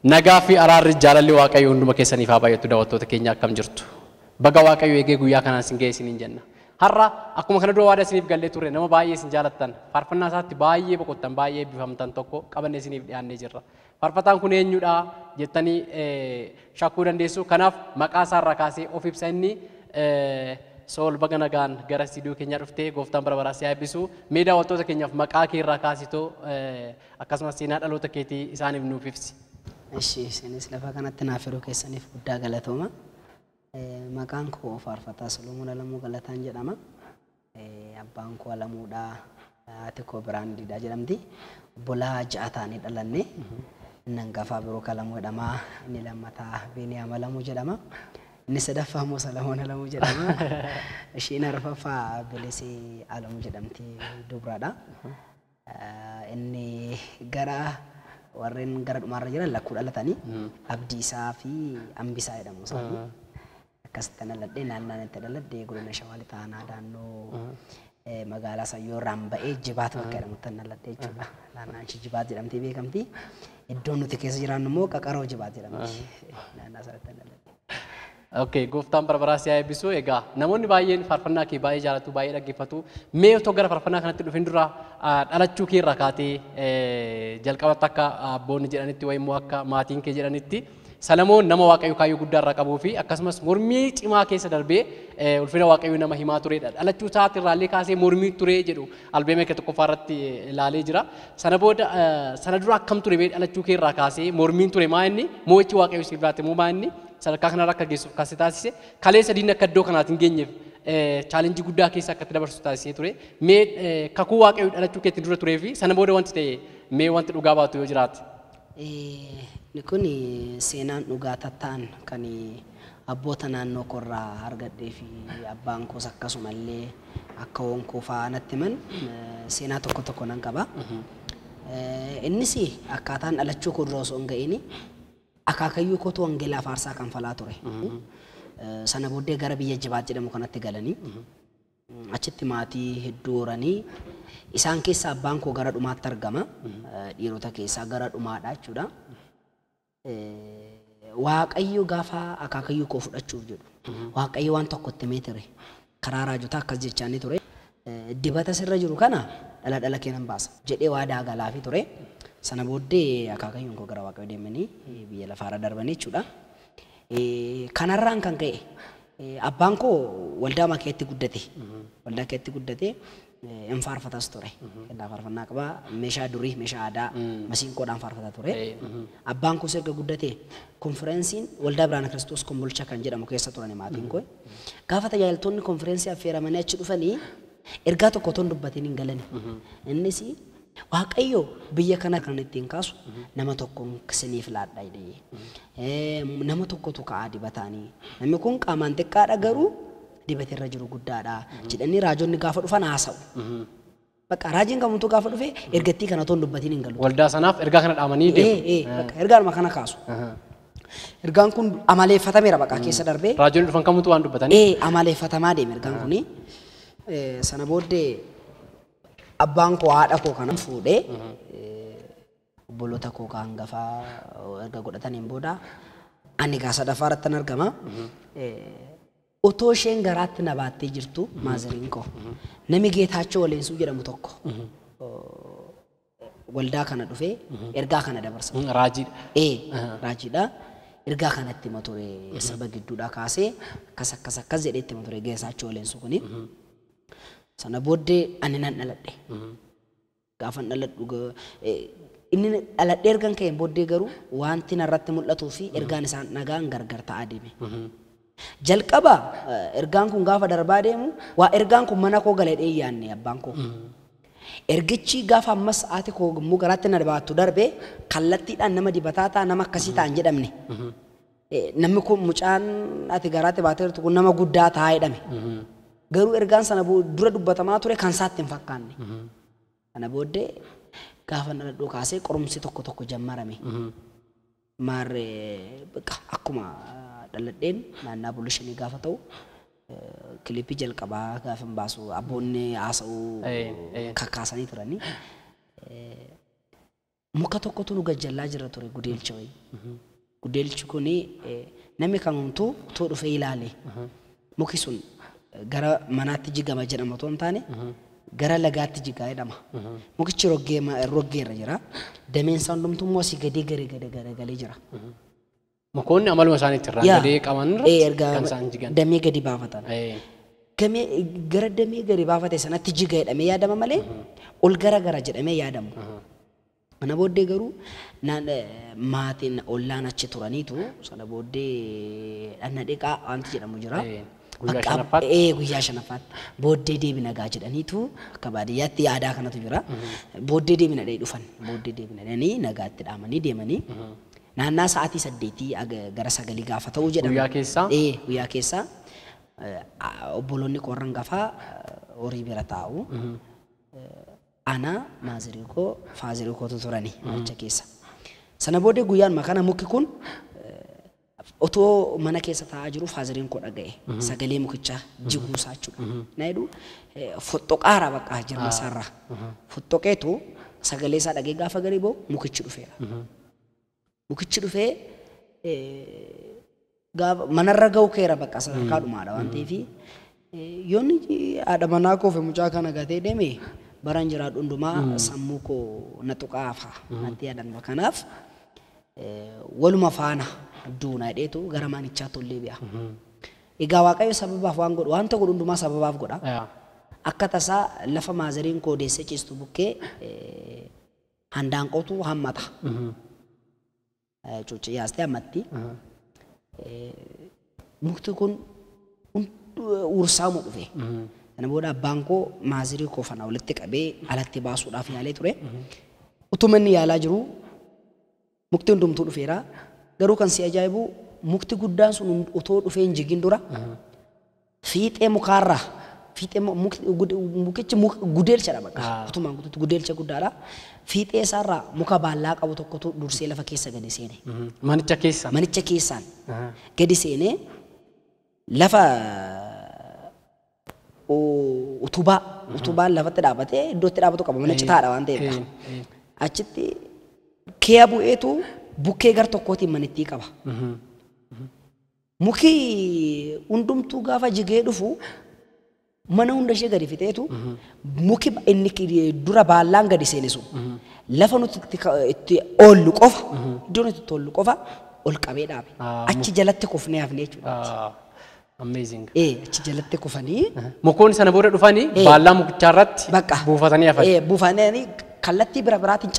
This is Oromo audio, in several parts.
Nagaa fi araarri jaalalli Waaqayyoo hunduma keessaniif haa baay'atu daawwattoota keenya akkam jirtu. Baga Waaqayyoo eegee guyyaa kanaan isin ga'e isiniin jenna. Har'a akkuma kana dura waadaa isiniif gallee turre nama baay'ee isin jaalattan faarfannaa isaatti baay'ee boqottan baay'ee eebbifamtan tokko qabannee isiniif dhiyaannee jirra. Faarfataan kun eenyudha jettanii shakkuu dandeessu. Kanaaf maqaa isaarraa kaasee of ibsa inni Sool baga nagaan gara istiidiyoo keenyaa dhuftee gooftaan bara baraa si haa eebbisu. Mee daawwattoota keenyaaf maqaa kee irraa kaasitoo akkasumas seenaa dhaloota keetii isaaniif nuuf ibsi. Eshi, isinis lafa kanatti naaf yeroo keessaniif guddaa galatooma. Maqaan koo Faarfataa Solomoon Alamuu Galataan jedhama. Abbaan koo Alamuudha, haati koo Biraandiidha jedhamti. Obbolaa ja'a ta'anii dhalanne. Inni hangafaa Birook Alamuu jedhama. Inni lammataa Biiniyaam Alamuu jedhama. Inni sadaffaa immoo Salamoon Alamuu jedhama. Ishiin arfaffaa Bilisee Alamuu jedhamti dubraadha. Inni gara warreen gara dhumaarra jiran lakkuu dhalatanii Abdiisaa fi Ambisaa jedhamu isaanii. Akkasitti dhaladhee naannaan itti dhaladhee godina Shawaa Lixaa aanaa naannoo magaalaa Sayyoo irraan ba'ee Jibaat bakka jedhamutti dhaladhee jechuudha. Naannaan ishii Jibaat jedhamtee beekamti. Iddoon nuti keessa jiraannu immoo Qaqaroo Jibaat jedhamti. Naannaa sanatti dhaladhee. Okay, gooftaan bara baraa si haa eebbisu. Egaa namoonni baay'een faarfannaa kee baay'ee jaalatu, baay'ee dhaggeeffatu. Mee otoo gara faarfannaa kanatti dhufin dura dhalachuu kee irraa kaatee jalqabatti akka abboonni jedhanitti wayii immoo akka maatiin kee jedhanitti Salamoon nama Waaqayyo kaayyoo guddaa irraa qabuu fi akkasumas mormii cimaa keessa darbee ulfina Waaqayyo nama himaa turedha. Dhalachuu isaati irraallee kaasee mormii ture jedhu albeema kee tokkoffaa irratti ilaalee jira. Sana booda sana dura akkam ture mee dhalachuu kee irraa kaasee mormiin ture maa inni moo'ichi Waaqayyo siif laate moo maa inni sadarkaa kanarra akka geessuuf kaasee taasise kaleessa diinni akka iddoo kanaatiin geenyeef chaalenjii guddaa keessa akka itti dabarsu taasisee ture. Mee kakuu Waaqayyo dhalachuu keetiin dura turee fi sana booda wanti ta'e mee wanti dhugaa baatu yoo jiraate. Inni kun seenaan dhugaa tattaan kan abboota naannoo koorraa argadhee fi abbaan koos akkasumallee akka wonkoo fa'aa natti himan seenaa tokko tokko nan qaba. Innis akkaataan dhalachuu koo dura osoo hin ga'iin akaakayyuu kootu wangeelaa faarsaa kan falaa ture. Sana booddee gara biyya Jibaat jedhamu kanatti galanii achitti maatii hedduu horanii isaan keessaa abbaan koo gara dhumaatti argama. Dhiirota keessaa gara dhumaadha jechuudha. Waaqayyo gaafa akaakayyuu koo fudhachuuf jedhu Waaqayyo waan tokko itti himee ture. Karaa raajotaa akkas jechaanii ture. Dibata sirra jiru kana dhala dhala kee nan baasa jedhee waadaa galaafii ture. Sana booddee akaakayyuun koo gara Waaqayyo deemanii biyya lafaarra darbanii jechuudha. Kanarraan kan ka'e abbaan koo waldaa makeetti guddate. Waldaa keetti guddate hin faarfatas ture. Kennaa faarfannaa qaba. Meeshaa durii, meeshaa aadaa masiinqoodhaan faarfata ture. Abbaan koos erga guddate konferensiin waldaa Biraana Kiristoos Kombolcha kan jedhamu keessa turan maatiin koo. Gaafa tajaajiltoonni konferensii affeeramanii achi dhufanii ergaa tokko otoo hin dubbatiin hin galani. Innis Waaqayyo biyya kana kan ittiin kaasu nama tokkoon isiniif laadha jedhee. Nama tokkotu ka'aa dibataanii. Namni kun qaamaan xiqqaadha garuu dibata irra jiru guddaadha jedhanii raajonni gaafa dhufan haasa'u. Bakka raajiin kamutu gaafa dhufe ergattii kana otoo hin dubbatiin hin galu. Waldaa sanaaf ergaa kana dhaamanii deemu. Bakka ergaanuma kana kaasu. Ergaan kun amaleeffatameera bakka keessa darbee. Raajonni dhufan kamutu waan dubbatanii. Amaleeffatamaa deeme ergaan kuni. Sana booddee abbaan koo haadha koo kana fuudhee obboloota koo kan hangafaa erga godhataniin booda ani gaa sadaffaa irratti argama. Otoo isheen garaatti na baattee jirtu maaziriin koo nami Geetaachoo Waleensuu jedhamu tokko waldaa kana dhufee ergaa kana dabarsa. Raajiidha. Raajiidha. Ergaa kanatti hima ture saba gidduudhaa kaasee akkas akkas akkas jedhee itti hima ture Geetaachoo Waleensuu kuni. Sana booddee ani nan dhaladhe. Gaafan dhaladhu inni dhaladhee ergan ka'een booddee garuu wanti narratti mul'atuu fi ergaan isaan nagaan gargar ta'aa deeme. Jalqaba ergaan kun gaafa darbaa deemu waa ergaan kun mana koo galee dhee yaanne abbaan koo. Ergichi gaafa ammas haati koo immoo garaatti na baattu darbee kallattiidhaan nama dibataa ta'a nama akkasii ta'a hin jedhamne. Namni kun mucaan ati garaatti baatee jirtu kun nama guddaa ta'a jedhame. Garuu ergaan sana dura dubbatamaa ture kan isaatti hin fakkaanne. Kana booddee gaafa dhaladhuu kaasee qorumsi tokko tokko jammarame. Maarree akkuma dhaladheen naannaa bulishanii gaafa ta'u kilippii jalqabaa gaafa hin baasu abboonni haasa'uu kakkaasanii turanii. Muka tokkotu nu gajjallaa jira ture gudeelcha wayii. Gudeelchi kuni namni kamumtuu utuu dhufee ilaale muki sun gara manaatti jigama jedhama otoo hin taane gara lagaatti jigaa jedhama. Mukichi roggeerra jira. Dameen isaa hundumtuu immoo asii gadee garagalee jira. Mukoonni amaluma isaaniitti irraa gadee qaban irratti kan isaan jigan. Damee gadi baafatan. Gara damee gadi baafate sanatti jiga jedhamee yaadama malee ol gara jedhamee yaadamu. Kana booddee garuu maatiin ollaan achi turaniitu sana booddee dhanna dhiqaa wanti jedhamu jira. Guyyaa shanaffaatti? Guyyaa shanaffaatti. Booddee deebina gaa jedhaniitu akka baadiyyaatti aadaa kanatu jira. Booddee deebina dhee dhufan. Booddee deebina dhanii nagaatti dhaamanii deemanii. Naannaa sa'aatii 8 gara 9 gaafa ta'uu jedhama. Guyyaa keessaa? Guyyaa keessaa obboloonni qorran gafaa horii bira taa'u. Ana maazirii koo faazirii kootu turani manicha keessa. Sana booddee guyyaan kana mukki kun otoo mana keessa taa'aa jiru faaziriin koo dhaga'e sagalee mukichaa jiguusaa jechuudha. Na jedhu fottoqaara bakka jirma isaarraa. Fottoqeetu sagalee isaa dhagee gaafa gadi ba'u mukichi dhufeera. Mukichi dhufee gaafa manarra ga'u keera bakka sadarkaa dhumaadha waan ta'eef yoonni haadha manaa koo fi mucaa kana gatee deeme baran jiraadhu hundumaa sammuu koo na tuqaafa natti yaadanna. Kanaaf waluma faana duuna jedheetu gara manichaa tollee bi'a. Egaa Waaqayyo sababaaf waan godhu waan tokko hundumaa sababaaf godha. Akka tasaa lafa maazariin koo deessee ciistu bukkee handaanqootu hammata. Cuucci yaastee hammatti. Mukti kun uursaamuu dhufe. Kana booda abbaan koo maazirii koo fana walitti qabee alatti baasuudhaaf yaalee ture. Utuma inni yaalaa jiru mukti hundumtuu dhufeera. Garuu kan si ajaa'ibu mukti guddaan sun otoo dhufee hin jigin dura fiixee mukaarraa fiixee mukichi gudeelchadha bakka. Utumaan guutuutti gudeelcha guddaadha. Fiixee isaarraa muka baallaa qabu tokkotu dursee lafa keessa gadi seene. Manicha keessaan? Manicha keessaan gadi seenee lafa utubaan lafatti dhaabatee iddootti dhaabatu qaba. Mana citaadha waan ta'eef. Achitti kee bu'eetu bukkee gar tokkootiin manittii qaba. Muki hundumtuu gaafa jigee dhufu mana hunda ishee gadi fixeetu muki inni dura baallaan gadi seene sun lafa nuti itti oollu qofa iddoo nuti itti oollu qofa ol qabee dhaabe. Achi jalatti kufnee hafne jechuudha. Amazing. Achi jalatti kufanii. Mukoonni sana booda dhufanii baallaa mukichaa irratti buufatanii hafan. Buufatanii kallattii bira biraatiin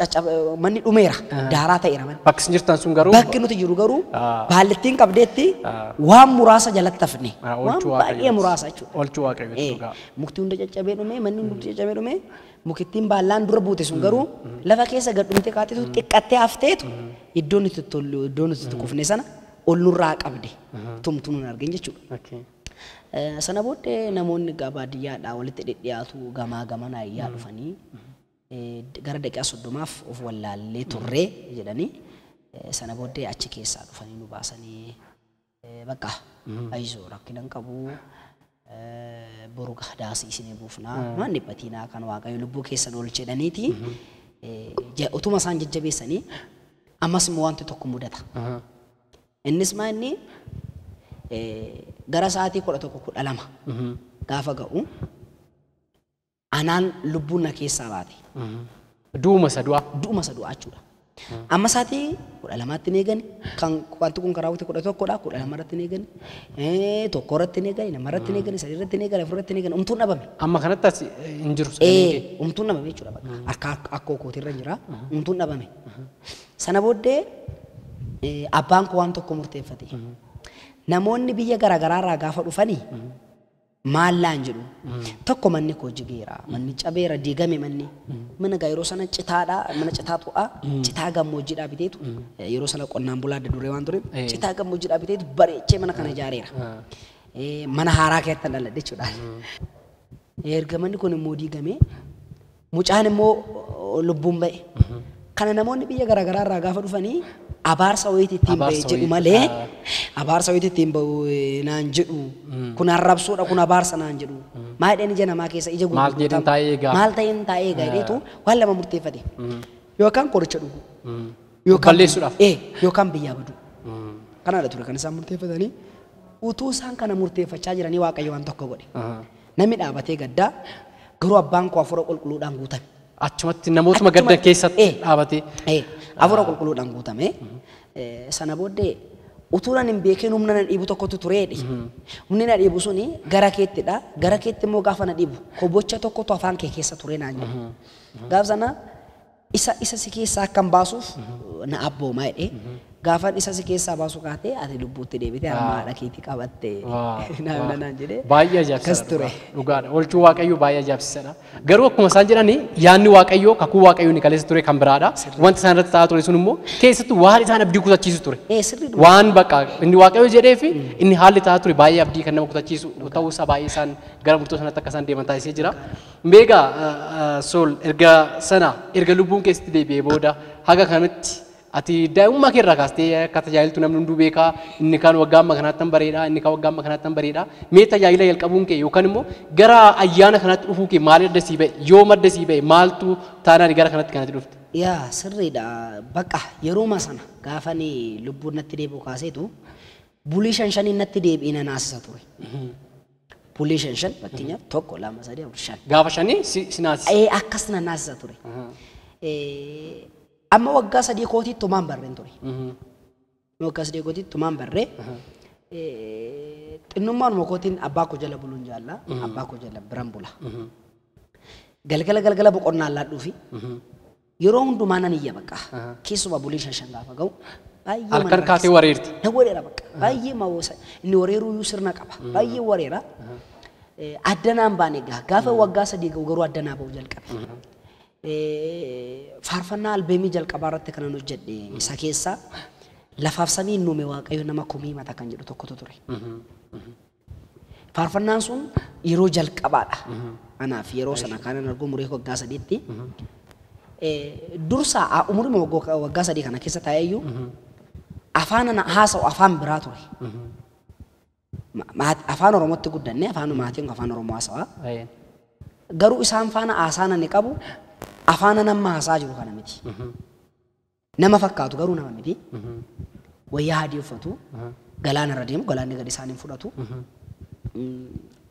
manni dhumeera. Daaraa ta'eera manni. Bakki isin jirtan sun garuu. Bakki nuti jiru garuu baallittiin qabdeetti waan muraasa jalatti hafne. Waan baay'ee muraasa jechuudha. Oolchuu Waaqayyoo jechuudha. Mukti hunda caccabee dhume manni hundi caccabee dhume mukittiin baallaan dura buute sun garuu lafa keessa gad dhumte kaateetu xiqqattee hafteetu iddoo nuti iddoo nuti itti kufne sana ol nurraa qabde tumtuu nun argin jechuudha. Sana booddee namoonni baadiyyaadhaa walitti dhidhiyaatu gamaa gamanaa iyyaa dhufanii gara daqiiqaa 30 of wallaallee turree jedhanii sana booddee achi keessaa dhufanii nu baasanii bakka ayisoo rakkina hin qabu boru daasii isinii buufnaa waan dhiphatiinaa kan Waaqayyo lubbuu keessan ol jedhaniiti utuma isaan jajjabeessanii ammas immoo wanti tokko mudata. Innis maa inni gara sa'aatii 11 12 gaafa ga'u anaan lubbuun na keessaa baate. Du'uma isa du'aa? Du'uma isa du'aa jechuudha. Amma sa'aatii 12tti ni eegani kan wanti kun karaa 11dha 12 irratti ni eegani 1 irratti ni eegani 2 irratti ni eegani 3 irratti ni eegani 4 irratti ni eegani umtuun dhabame. Amma kanatti as hin jiru sagaleen kee? Umtuun dhabame jechuudha bakka. Akka akkoo kootirra jira umtuun dhabame. Sana booddee abbaan koo waan tokko murteeffate. Namoonni biyya garaagaraa irraa gaafa dhufanii maallaan jedhu tokko manni koo jigeera manni cabeera diigame manni mana gaa yeroo sana citaadha mana citaa tu'a citaa gammoojjiidhaa biteetu yeroo sana qonnaan bulaa adda duree waan tureef citaa gammoojjiidhaa biteetu bareechee mana kana ijaareera. Mana haaraa keessatti dhaladhe jechuudha. Erga manni kun immoo diigame mucaan immoo lubbuun ba'e. Kana namoonni biyya garaagaraa irraa gaafa dhufanii abaarsa wayiitti ittiin ba'e jedhu malee abaarsa wayiitti ittiin ba'u naan jedhu kun arrabsoodha kun abaarsa naan jedhu maal jedheen ija namaa keessa ija Maal jedheen taa'ee eegaa? Maal ta'een taa'ee eegaa jedheetu waan lama murteeffate. Yookaan qoricha dhugu. Yookaan yookaan biyyaa baduu. Kanaadha ture kan isaan murteeffatanii utuu isaan kana murteeffachaa jiranii Waaqayyo waan tokko godhe. Namni dhaabatee gaddaa garuu abbaan koo hafuura qulqulluudhaan guutame. Achumatti namootuma gaddan keessatti dhaabatee. Hafuura qulqulluudhaan guutame. Sana booddee utuu nan hin beekin humna nan dhiibu tokkotu tureedhe. Humni na dhiibu suni gara keettidha. Gara keetti immoo gaafa na dhiibu kobocha tokkotu afaan kee keessa ture naan jedhe. Gaaf sana isa si keessaa akkan baasuuf na abboomaa jedhe. Gaafan isa si keessaa baasu kaatee ati lubbuutti deebitee harma haadha keetii qabatte naan jedhe. Baay'ee ajaa'ibsiisaadha. Dhugaadha. Oolchuu Waaqayyoo baay'ee ajaa'ibsiisaadha. Garuu akkuma isaan jedhani yaadni Waaqayyoo kakuu Waaqayyoo ni kaleessa ture kan biraadha. Wanti isaan irratti ta'aa ture sun immoo keessattuu waan isaan abdii kutachiisu ture. Waan bakka inni Waaqayyoo jedhee fi inni haalli ta'aa ture baay'ee abdii kan nama kutachiisu ta'uusaa baay'ee isaan gara murtoo sanatti akka isaan deeman taasisee jira. Meegaa Sool erga sana erga lubbuun keessatti deebi'ee booda haga kanatti ati daa'imummaa kee irraa kaastee akka tajaajiltu namni hunduu beekaa inni kaan waggaa amma kanaatti tan bareedha inni kaan waggaa amma kanaatti tan bareedha mee tajaajila jalqabuun kee yookaan immoo gara ayyaana kanaatti dhufuu kee maal adda sii ba'e yoom adda sii ba'e maaltu taanaan gara kanatti dhufte? Yaa sirriidha bakka yerooma sana gaafani lubbuun natti deebi'u kaaseetu bulii 5 natti deebi'ee na naasisa ture. Bulii 5 fakkeenyaaf 1 2 3 4 5. Gaafa 5 si naasisa? Akkas na naasisa ture. Amma waggaa 3 kootiitti tumaan barreen ture. Waggaa 3 kootiitti tumaan barree xinnummaanuma kootiin abbaa koo jala buluun jaalla abbaa koo jala biran bula. Galgala galgala boqonnaa laadhuufi yeroo hundumaa nan iyya bakka keessumaa bulii 5 gaafa ga'u baay'ee halkan kaatee wareerti. Na wareera bakka baay'ee mawoosa inni wareeruu iyyuu sirna qaba baay'ee wareera. Addanaan baane gaafa waggaa 3 ga'u garuu addanaa ba'uu jalqabe. Faarfannaa albeemii jalqabaa irratti kanan hojjedhe isa keessaa lafaaf samiin nuume Waaqayyo nama komii mata kan jedhu tokkotu ture. Faarfannaan sun yeroo jalqabaadha. Anaaf yeroo sana kanan argu umurii waggaa 3tti. Dursa umurii waggaa 3 kana keessa taa'eeyyuu afaan ana haasa'u afaan biraa ture. Afaan Oromootti guddanne afaan maatiin afaan Oromoo haasa'aa. Garuu isaan faana haasaan ani qabu afaan nama haasaa jiru kana miti. Nama fakkaatu garuu nama miti. Wayyaa adii uffatu galaana irra deemu galaanni gadi isaaniin fudhatu.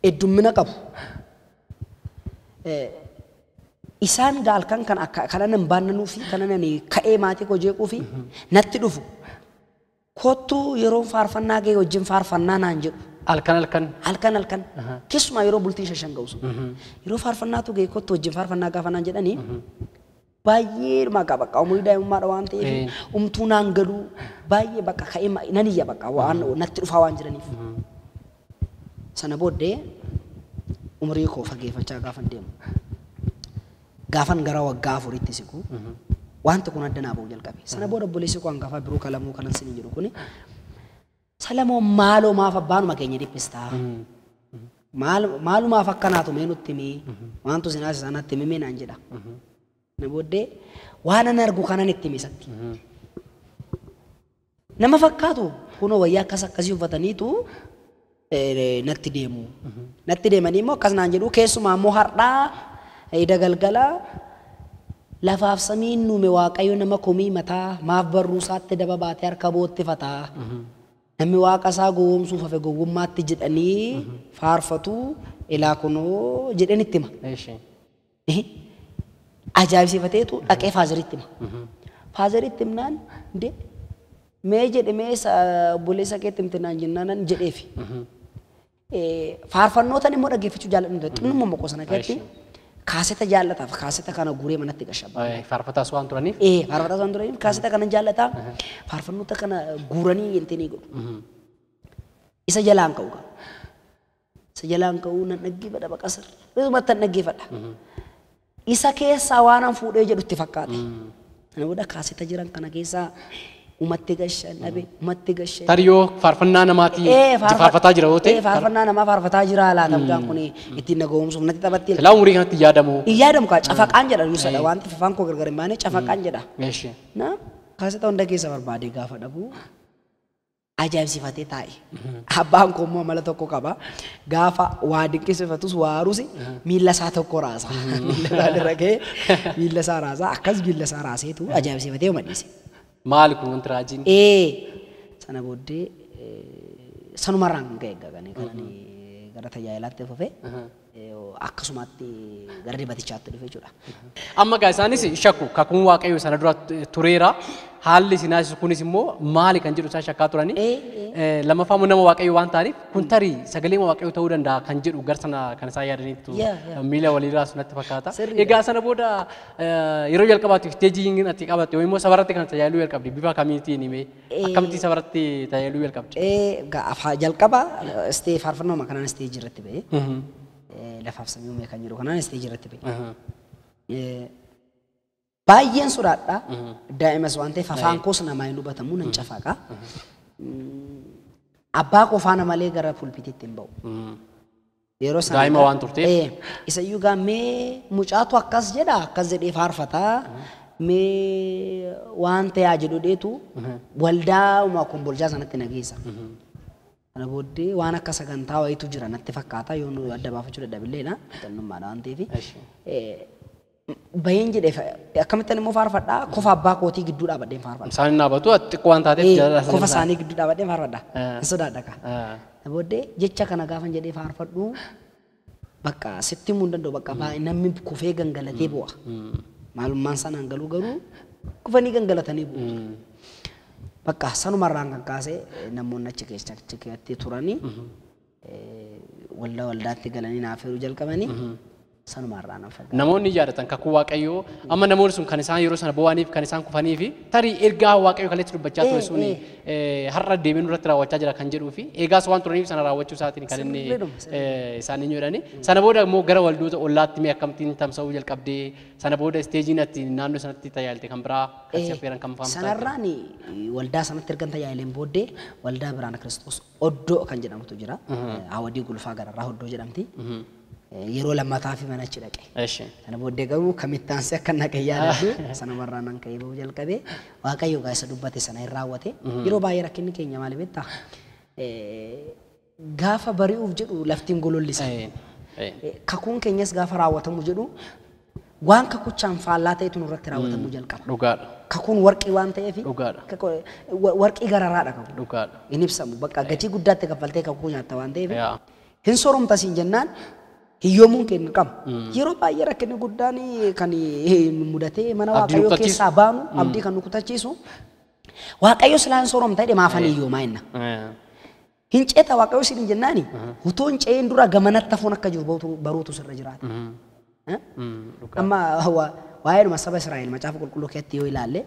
Heddummina qabu. Isaan halkan kan akka kanan hin baannanuu fi kanan ani ka'ee maatii koo jeequu fi natti dhufu. Kottuu yeroo faarfannaa ga'e wajjin faarfannaa naan jedhu. Halkan halkan. Halkan halkan. Keessumaa yeroo bultii 5 ga'u sun. Yeroo faarfannaatu ga'e kottu wajjin faarfannaa gaafa naan jedhanii baay'ee maqaa bakka umurii daa'imummaadha waan ta'eef umtuu naan galuu baay'ee bakka ka'ee nan iyya bakka waan natti dhufaa waan jiraniif. Sana booddee umurii koo fageeffachaa gaafan deemu. Gaafan gara waggaa 4tti siqu wanti kun adda naa ba'uu jalqabe. Sana booda obboleessi koo hangafaa biroo kalamuu kanan sinin jedhu kuni Salamoon maaloo maaf abbaanuma keenya dhiphistaa? Maalumaaf akkanaatu mee nutti himi? Waantu sin haasisa natti himi naan jedha. Na booddee waan an argu kanan itti himi isatti. Nama fakkaatu kunoo wayyaa akkas akkasii uffataniitu natti deemu. Natti deemanii immoo akkas naan jedhu keessumaa immoo har'aa ida galgala lafaaf samiin nuume Waaqayyo nama komii mataa maaf barruu isaatti daba baatee harka boottifataa. Namni waaqa isaa gowwoomsuuf hafe gowwummaatti jedhanii faarfatu ilaa kunoo jedheen itti hima. Ajaa'ibsiifateetu dhaqee faazariitti hima. Faazariitti himnaan mee jedhe mee obboleessa keetti himte naan jennaan jedheefi. Faarfannootan immoo dhaggeeffachuu jaalladhu xinnummaa moqoo sana keessatti kaaseta jaallataaf kaaseta kana guuree manatti gashabba. Faarfataas waan turaniif? Faarfataas waan turaniif kaaseta kana jaallataa faarfannoota kana guuranii intini godhu. Isa jalaan ka'u qaba. Isa jalaan ka'uu nan dhaggeeffadha baqa sirriimatti nan dhaggeeffadha. Isa keessaa waan an fuudhee jedhu itti fakkaate. Kana booda kaaseta jiran kana keessaa umatti gashan dhabe umatti gashan. Tarii yoo faarfannaa namaatii faarfataa jira yoo ta'e. Faarfannaa namaa faarfataa jira laata mucaan kun ittiin naga'umsuuf natti taphatti. Silaa umurii kanatti yaadamu. Hin yaadamu kaa cafaqaan jedha yuusadha wanti afaan koo gargar hin baane cafaqaan jedha. Na kaaseta hunda keessa barbaade gaafa dhabu Ajaa'ibsiifatee taa'e. Abbaan koo immoo amala tokko qaba. Gaafa waa dinqisiifatus waa aarus miilla isaa tokko raasa. Miilla isaa irra ga'ee miilla isaa raasa. Akkas miilla isaa raaseetu ajaa'ibsiifatee uma dhiise. Maali kun wanti raajiin? Sana booddee sanumarraan kan ka'e egaa kan gara tajaajilaatti fufee akkasumatti gara dibatichaatti dhufe jechuudha. Amma egaa isaanis shakku kakuun Waaqayyoo sana dura tureera. Haalli isin kunis immoo maali kan jedhu isaan shakkaa turani. Lammaffaa immoo nama Waaqayyoo waan ta'aniif kun tarii sagalee Waaqayyoo ta'uu danda'a kan jedhu gara sana kan isaan yaadaniitu miila walirraa natti fakkaata. Egaa sana booda yeroo jalqabaatiif isteejii ati qabatte yookiin immoo sabarratti kan tajaajiluu jalqabde bifa kamiitiin himee akkamitti sabarratti tajaajiluu jalqabde? Jalqaba faarfannoo kanaan isteejii irratti ba'e. Lafaaf samii uumee kan jedhu kanaan isteejii irratti ba'e. Baay'een sodaadha. Daa'imas waan ta'eef afaan koos namaa hin hubatamu nan cafaaqa. Abbaa koo faana malee gara pulpitiitti hin ba'u. Yeroo sana daa'ima waan turteef. Isayyuu gaa mee mucaatu akkas jedha akkas jedhee faarfataa mee waan ta'aa jedhu dheetu waldaa uumaa kombolchaa sanatti na geessa. Kana booddee waan akka sagantaa wayiitu jira natti fakkaata yoo nu adda baafachuu dadhabilleedha. Xannummaadha waan ta'eef. Baheen jedhee akkamittan immoo faarfadhaa kofa abbaa kootii gidduu dhaabadheen faarfadha. Isaan dhaabatu xiqqoo waan taateef jaalala kofa isaanii gidduu dhaabadheen faarfadha. Hin sodaadha kaa. Kana booddee jecha kana gaafan jedhee faarfadhu bakka sitti himuu hin danda'u bakka namni kufee gangalatee bu'a. Maalummaan sanaan galuu garuu kufanii gangalatanii bu'u. Bakka sanumarraan kan kaase namoonni achi keessatti turanii waldaa waldaatti galanii naaf yeroo jalqabanii sanumarraan an fagaadhe. Namoonni yaadatan kakuu Waaqayyoo amma namoonni sun kan isaan yeroo sana bo'aniif kan isaan kufanii fi tarii ergaa Waaqayyoo kaleetti dubbachaa ture sun har'a deemee nurratti raawwachaa jira kan jedhuu fi eegaas waan turaniif sana raawwachuu isaatiin kan inni isaan hin jedhani. Sana booda immoo gara waldoota ollaatti mee akkamittiin tamsa'uu jalqabdee sana booda isteejiin ati naannoo sanatti tajaajilte kan biraa kan si affeeran kan faamsaa. Sanarraan waldaa sanatti ergan tajaajileen booddee waldaa Birhaana Kiristoos Oddoo kan jedhamutu jira. Hawadii Gulfaa gararraa Oddoo jedhamti. Yeroo lammataa fi mana achi dhaqe. Sana booddee garuu kamittaansee akka naqe yaadadhu sanumarraan an ka'ee ba'uu jalqabee Waaqayyo gaa isa dubbate sana hin raawwate. Yeroo baay'ee rakkinni keenya maali beektaa? Gaafa bari'uuf jedhu laftiin golollisa. Kakuun keenyas gaafa raawwatamu jedhu waan kakuchaan faallaa ta'etu nurratti raawwatamuu jalqaba. Dhugaadha. Kakuun warqii waan ta'eef warqii gararaadha kakuun. Dhugaadha. Hin ibsamu bakka gatii guddaatti kaffaltee kakuu nyaatta waan ta'eef. Hin sooromta siin jennaan hiyyoomuun keenya qaba. Yeroo baay'ee rakkinni guddaan kan mudatee mana Waaqayyoo keessaa baanu abdii kan nu kutachiisu Waaqayyo silaan sooromta jedhe maafan hiyyoomaa jenna. Hin ceeta Waaqayyo siin jennaani utuu hin ce'in dura gamanatti hafuun akka jiru baruutu sirra jiraata. Amma waa'eedhuma saba Israa'el macaafa qulqulluu keessatti yoo ilaalle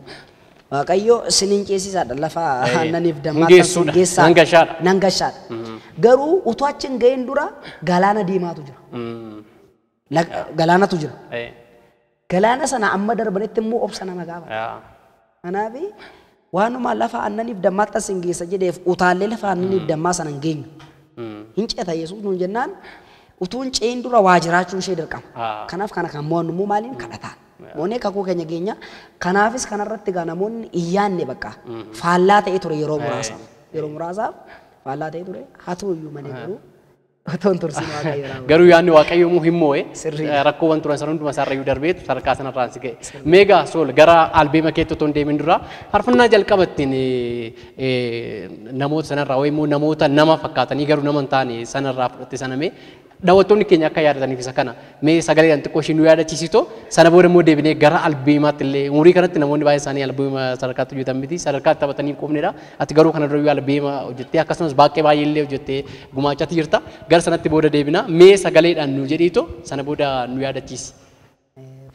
Waaqayyo sinin ceesisaadha lafa aannaniif dammaa geessaa nan gashaadha. Garuu utuu achi hin ga'in dura galaana diimaatu jira. Galaanatu jira. Galaana sana amma darbanitti immoo obsa nama gaafata. Kanaaf waanuma lafa aannaniif dammaatti as hin geessa jedheef utaallee lafa aannaniif dammaa sana hin geenyu. Hin ceeta Yesuus nuun jennaan utuu hin ce'in dura waa jiraachuun ishee dirqama. Kanaaf kana kan mo'annu immoo maaliin kadhataan. Moonee kakuu keenya geenya kanaafis kanarratti egaa namoonni iyyaanne bakka faallaa ta'ee ture yeroo muraasaaf. Yeroo muraasaaf faallaa ta'ee ture haa ta'u iyyuu malee garuu otoo hin tursiin Waaqayyo raawwate. Garuu yaadni Waaqayyo immoo hin moo'e rakkoowwan turan sana hundumaa isaarrayyuu darbeetu sadarkaa sanarraan si ga'e. Meegaa Sool gara albeema keetti otoo hin deemin dura faarfannaa jalqabattiin namoota sanarraa wayii immoo namoota nama fakkaatanii garuu nama hin taane sanarraa fudhatte sana mee daawwattoonni keenya akka yaadataniif isa kana mee sagalee xiqqoo ishee nu yaadachiisitoo sana booda immoo deebinee gara albeemaatti illee umurii kanatti namoonni baay'een isaanii albeema sadarkaatti hojjetan miti sadarkaatti taphatanii hin quufnedha. Ati garuu kana dura albeema hojjettee akkasumas baaqee baay'ee illee hojjettee gumaachaatti jirta. Gara sanatti booda deebina mee sagaleedhaan nu jedhiitoo sana booda nu yaadachiisi.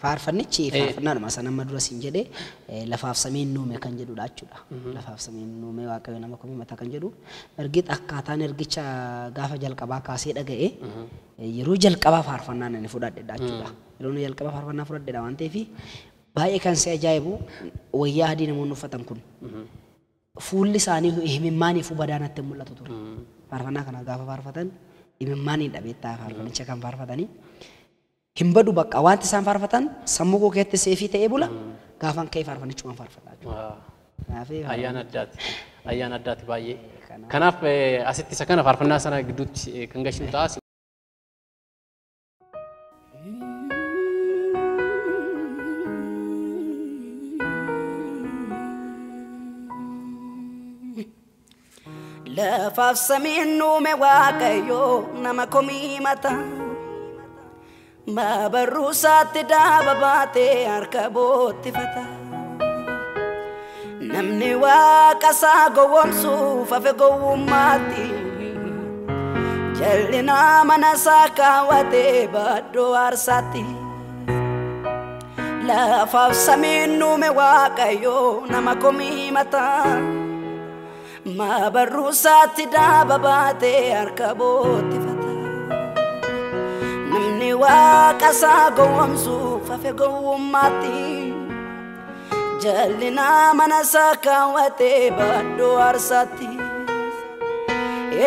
Faarfannichi faarfannaadhuma sana amma dura siin jedhee lafaaf samiin nuume kan jedhudha jechuudha. Lafaaf samiin nuume Waaqayyo nama komii mataa kan jedhu. Ergixa akkaataan ergicha gaafa jalqabaa kaasee dhaga'e yeroo jalqabaa faarfannaan inni fudhadhedha jechuudha. Yeroo inni jalqabaa faarfannaa fudhadhedha waan ta'eef baay'ee kan si ajaa'ibu wayyaa adii namoonni uffatan kun fuulli isaanii himimmaaniif badaa natti mul'atu ture. Faarfannaa kana gaafa faarfatan himimmaaniin dhabeettaa faarfannicha kan faarfatanii. Hin badu bakka wanti isaan faarfatan sammuu koo keessatti seefii ta'ee bula gaafan ka'ee faarfannichumaan faarfadha jechuudha. Ayyaana addaati. Ayyaana addaati baay'ee. Kanaaf asitti isa kana faarfannaa sana gidduutti kan gashinu ta'a. Lafaaf samiin uume Waaqayyo nama komii mataa. Mabarruu isaatti daaba baatee harka boottifata. Namni waaqa isaa gowwoomsuuf hafe gowwummaatti. Jal'ina mana isaa kaawwatee baddoo aarsaatti. Lafaaf samiin uume Waaqayyo nama komii mataa. Mabarruu isaatti daaba baatee harka boottifata. Namni waaqa isaa gowwoomsuuf hafe gowwummaatti. Jal'ina mana isaa kaawwatee baddoo aarsaatti.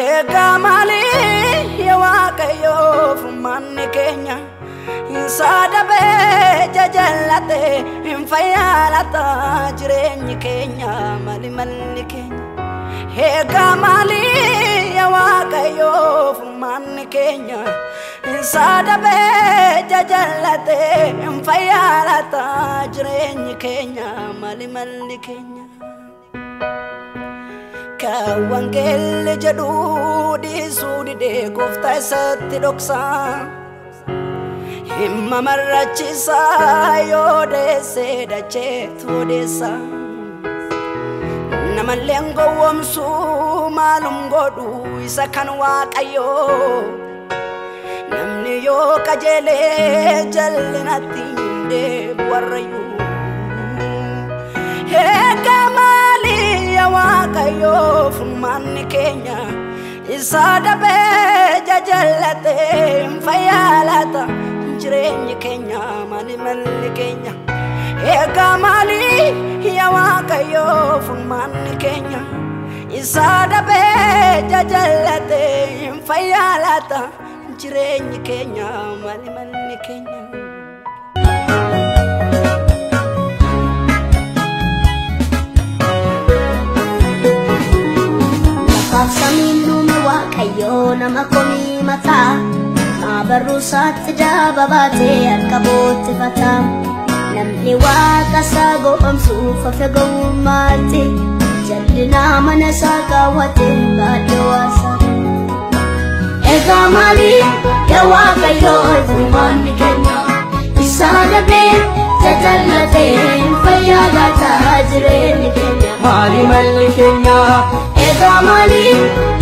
Egaa maalii yaa Waaqayyo furmaanni keenya? Hin saadabee jajallatee hin fayyaalata jireenyi keenya maali malli keenya? Egaa maalii yaa Waaqayyo furmaanni keenya? Hin saadabee jajallatee hin fayyaalata jireenyi keenya maali malli keenya? Kan wangeelli jedhu dhiisuu didee gooftaa isatti dhoksaa. Himma marrachiisaa yoo deessee dacheetu odeessaa. Namalleen gowwoomsuu maalum godhu isa kan Waaqayyoo. Namni yoo qajeelee jallinatti hin deebi'u warrayyuu. Egaa maalii yaa Waaqayyo furmaanni keenya? Isa dabee jajallatee hin fayyaalata jireenyi keenya maali malli keenya? Egaa maalii yaa Waaqayyo furmaanni keenya? Isa dabee jajallatee hin fayyaalata jireenyi keenya maali malli keenya? Lafaaf samiin uume Waaqayyo nama komii mataa. Mabarruu isaatti daaba baatee harka boottifata. Namni waaqa isaa gowwoomsuuf hafe gowwummaatti. Jal'ina mana isaa kaawwatee baddoo aarsaatti. Egaa maalii yaa Waaqayyo furmaanni keenya? Isa dabee jajallatee hin fayyaalata jireenyi keenya. Maali malli keenya? Egaa maalii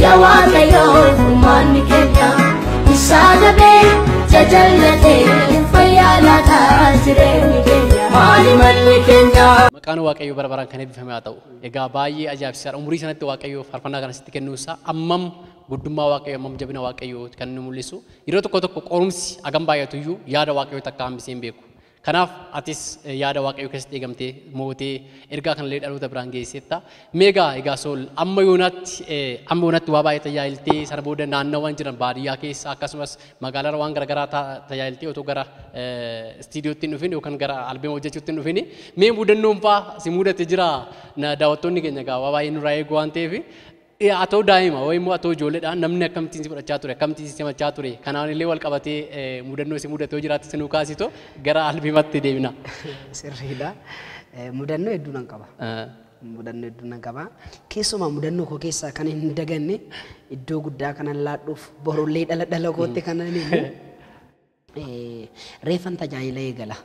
yaa Waaqayyo furmaanni keenya? Isa dabee jajallatee hin fayyaalata jireenyi keenya. Maali malli keenya? Maqaan Waaqayyoo bara baraan kan eebbifame haa ta'u. Egaa baay'ee ajaa'ibsiisaadha. Umurii sanatti Waaqayyoo faarfannaa kana sitti kennuu isaa ammam guddummaa Waaqayyoo ammam jabina Waaqayyoo kan nu mul'isu. Yeroo tokko tokko qorumsi hagam baay'atu iyyuu yaada Waaqayyoo takka hambisee hin beeku. Kanaaf atis yaada Waaqayyoo keessatti eegamtee mootee ergaa kanallee dhaloota biraan geesseetta. Meegaa egaa Sool amma yoonaatti waa baay'ee tajaajiltee sana booda naannawaan jiran baadiyyaa keessa akkasumas magaalaarra waan garaagaraa tajaajiltee otoo gara istiidiyootti hin dhufin yookaan gara albeema hojjechuutti hin dhufin mee mudannoon fa'aa si mudate jira daawwattoonni keenya egaa waa baay'ee nurraa eegu waan ta'eef atoo daa'ima wayi immoo atoo ijoolleedha namni akkamittiin si fudhachaa ture akkamittiin si simachaa ture kanaan illee wal qabatee mudannoo si mudate yoo jiraate si nuu kaasito gara albeematti deebina. Sirriidha. Mudannoo hedduu nan qaba. Mudannoo hedduu nan qaba. Keessumaa mudannoo koo keessaa kan hin daganne iddoo guddaa kanan laadhuuf borullee dhala dhala kootti kanan himu reeffan tajaajila eegala.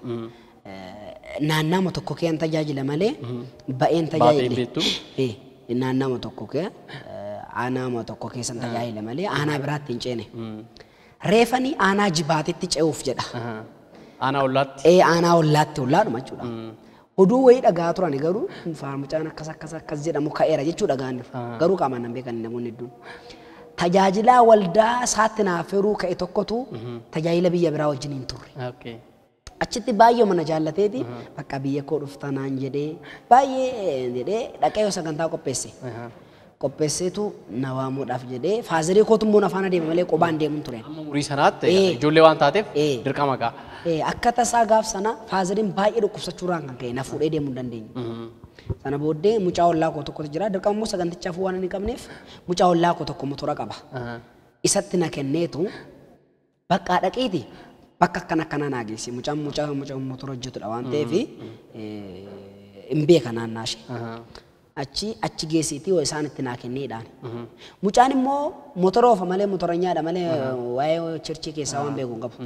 Naannama tokko keeyyan tajaajila malee ba'een tajaajile. Naannama tokko kee aanaa tokko keessan tajaajila malee aanaa biraatti hin ceene. Reefani aanaa jibaatitti ce'uuf jedha. Aanaa ollaatti? Aanaa ollaatti ollaadhuma jechuudha. Oduu wayii dhagaa turan garuu mucaan akkas akkas akkas jedhamu ka'eera jechuu dhagaan garuu qaamaan nan beekan namoonni hedduun. Tajaajilaa waldaa isaatti naaf yeroo ka'e tokkotu tajaajila biyya biraa wajjin hin turre. Achitti baay'ee mana jaallateeti bakka biyya koo dhufta naan jedhee baay'ee jedhee dhaqee sagantaa qopheesse. Qopheesseetu na waamuudhaaf jedhee faazirii kootu immoo afaan adeema malee qobaan deemuun ture. Amma umurii sanaatti ijoollee waan taateef dirqama ga'a. Akka tasaa gaaf sana faaziriin baay'ee dhukkubsachuurraan kan ka'e na fuudhee deemuu hin dandeenye. Sana booddee mucaa ollaa koo tokkotu jira. Dirqama immoo sagantichaaf waan hin qabneef mucaa ollaa koo tokko motora qaba. Isatti na kenneetu bakka dhaqiiti bakka akkana akkanaa naa geessi. Mucaan mucaa motora hojjetudha waan ta'eef hin beeka naannaa ishee. Achi geessiitii isaan itti naa kenneedhaan. Mucaan immoo motora oofa malee motora nyaadha malee waa'ee churchii keessaa waan beeku hin qabu.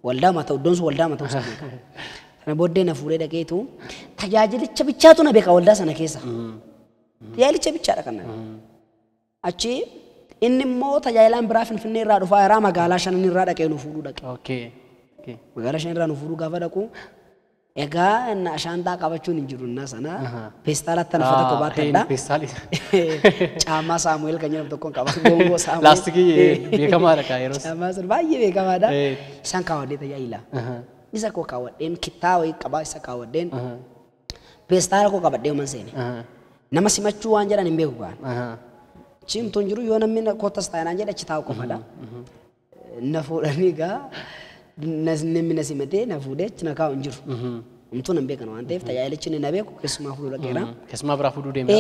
Waldaa mataa iddoon sun waldaa mataa osoo beeka. Sana booddee na fuudhee dhaqeetu tajaajilicha bichaatu na beeka waldaa sana keessa. Tajaajilicha bichaadha kan na beeka. Achi inni immoo tajaajilaan biraa Finfinnee irraa dhufaa irraa magaalaa shanan irraa dhaqee nu fuudhuu dhaqe. Magaalaa shanan irraa nu fuudhuu gaafa dhaqu egaa na shaantaa qabachuun hin jiru innaa sana peestaalatti na uffata kophaa ta'edha. Caamaa Saamu'eel kan jedhamu tokkoon qaba. Gongoo Saamu'eel. Laastikii beekamaadha kaa yeroo. Caamaa sun baay'ee beekamaadha. Isaan kaawwadhee tajaajila. Isa koo kaawwadheen kittaa wayii qabaa isa kaawwadheen peestaala koo qabadhee uuman seene. Nama simachuu waan jedhan hin beeku gaan. Cimtuun jiru yoo namni kottas taa'e naan jedhe achi taa'u qofadha. Na fuudhanii egaa namni na simatee na fuudhee achi na kaa'u hin jiru. Homtuu nan beekan waan ta'eef tajaajilichi inni na beeku keessumaa fuudhuu dhaqeera. Keessumaa biraa fuudhuu deemna.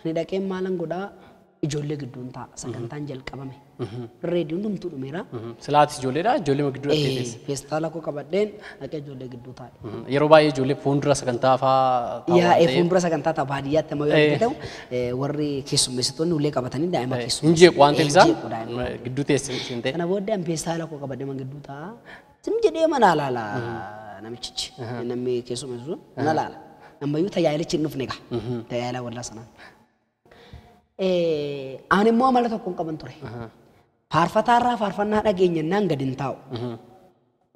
Ani dhaqeen maalan godhaa ijoollee gidduun taa'a sagantaan jalqabame. Reedii hundumtuu dhumeera. Silaatis ijoolleedha ijoollee gidduu dhaqee teesse. Peestaala koo qabadheen dhaqee ijoollee gidduu taa'e. Yeroo baay'ee ijoollee fuuldura sagantaa fa'aa taa'u. Yaa'ee fuuldura sagantaa ta'a baadiyyaatti amma yoo ta'u warri keessummeessitoonni ulee qabatanii daa'ima keessummeessu. Hin jeequ waan ta'eef isaan gidduu teesse hin ta'e. Kana booddee an peestaala koo qabadhee man gidduu taa'a. Sim jedhee mana laala namichichi namni keessummeessu na laala. Ammayyuu tajaajilichi hin dhufne egaa tajaajila waldaa sanaan. Ani immoo amala tokko hin qaban ture. Faarfataarraa faarfannaa dhageenyannaan gadi hin taa'u.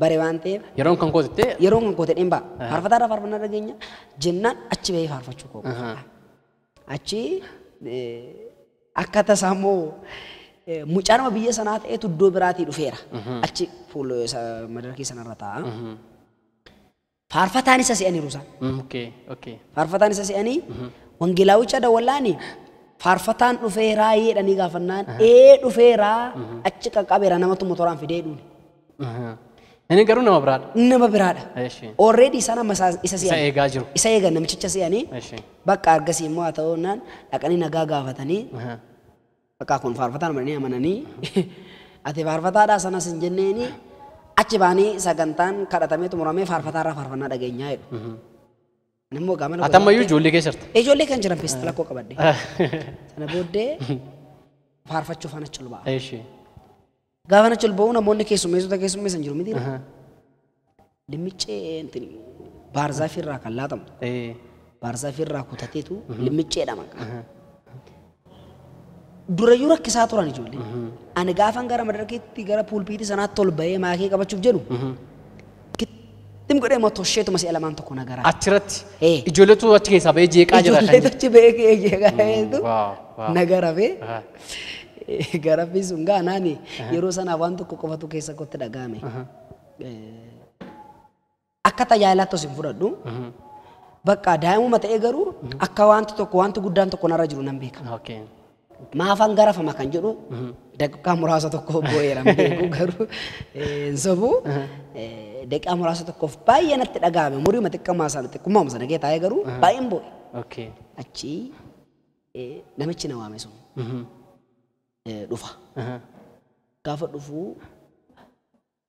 Bare waan ta'eef. Yeroon kan kootittee? Yeroon kan koote dhimba. Faarfataarraa faarfannaa dhageenya jennaan achi bahee faarfachuu koo. Achi akka tasaa immoo mucaanuma biyya sanaa ta'etu iddoo biraatii dhufeera. Achi fuula madarakii sanarra taa'a. Faarfataan isa se'aniiru isaan. Faarfataan isa se'anii wangeelaawicha dawwallaani faarfataan dhufeeraa jedhanii gaafannaan dhufeeraa achi qaqqabeera namatu motoraan fidee dhuune. Inni garuu nama biraadha. Nama biraadha. Already isaan amma isa se'an. Isa eegaa jiru. Isa eegan namichicha se'anii bakka argasii immoo haa ta'u naan dhaqanii nagaa gaafatanii bakka kun faarfataan amananii amananii ati faarfataadhaa sanas hin jenneeni achi baanii sagantaan kadhatamee xumuramee faarfataarraa faarfannaa dhageenyaa jedhu. Nammoo gaamana. Ati ammayyuu ijoollee keessa jirta? Ijoollee kan jiran peestaala koo qabadhe. Sana booddee faarfachuuf achi ol ba'a. Gaafa achi ol ba'u namoonni keessummeessota keessummeessan jiru miti. Limmiccee baarzaafii irraa kan laatamu. Baarzaafii irraa kutateetu limmicceedha maqaa. Durayyuu rakkisaa turan ijoollee. Ani gaafan gara madarakiitti gara puulpiitii sanaatti ol ba'ee maakii qabachuuf jedhu. Tim godhee immoo tosheetuma si'a lamaan tokko na gara. Achirratti ijoolleetu achi keessaa ba'ee jeeqaa jira. Ijoolleetu achi ba'ee jeeqaa jiru na garafee garafii sun gaa naani yeroo sanaaf waan tokko qofatu keessa kootti dhaga'ame. Akka tajaajilaatti os hin fudhadhu. Bakka daa'imuma ta'ee garuu akka wanti tokko wanti guddaan tokko narra jiru nan beeka. Maafaan garafama kan jedhu daqiiqaa muraasa tokko boo'eera beeku garuu hin sobu. Daqiiqaa muraasa tokkoof baay'ee natti dhaga'ame umurii xiqqaa sana xiqqummaa sana kee taa'ee garuu baay'een boo'e. Achi namichi na waame sun dhufa. Gaafa dhufu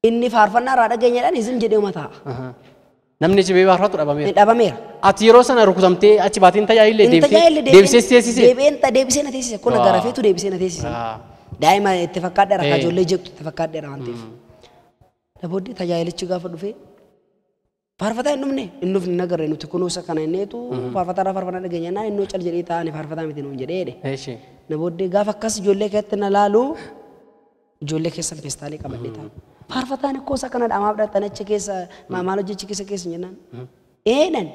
inni faarfannaa irraa dhageenyadhaan isin jedhee uma taa'a. Namni achi ba'ee faarfatu dhabameera. Dhabameera. Ati yeroo sana rukutamtee achi baatiin tajaajillee deebisee teessise. Deebisee na teessise. Kun garafeetu deebisee na teessise. Daa'ima itti fakkaadheera akka ijoollee jeeqtu itti fakkaadheera waan ta'eef. Booddee tajaajilichi gaafa dhufee faarfataa hin dhufne hin dhufne nagarre nuti kunuunsa kana inneetu faarfataarraa faarfannaa dhageenya naan innoo cal jedhee taa'anii faarfataa miti nuun jedhee jedhe. Na booddee gaafa akkas ijoollee keessatti na laalu ijoollee keessan peestaalii qabadhee taa'u. Faarfataan ikkoo isa kana dhamaaf dhaqxan achi keessa maal hojjechi keessa keessa jennaan. Eenan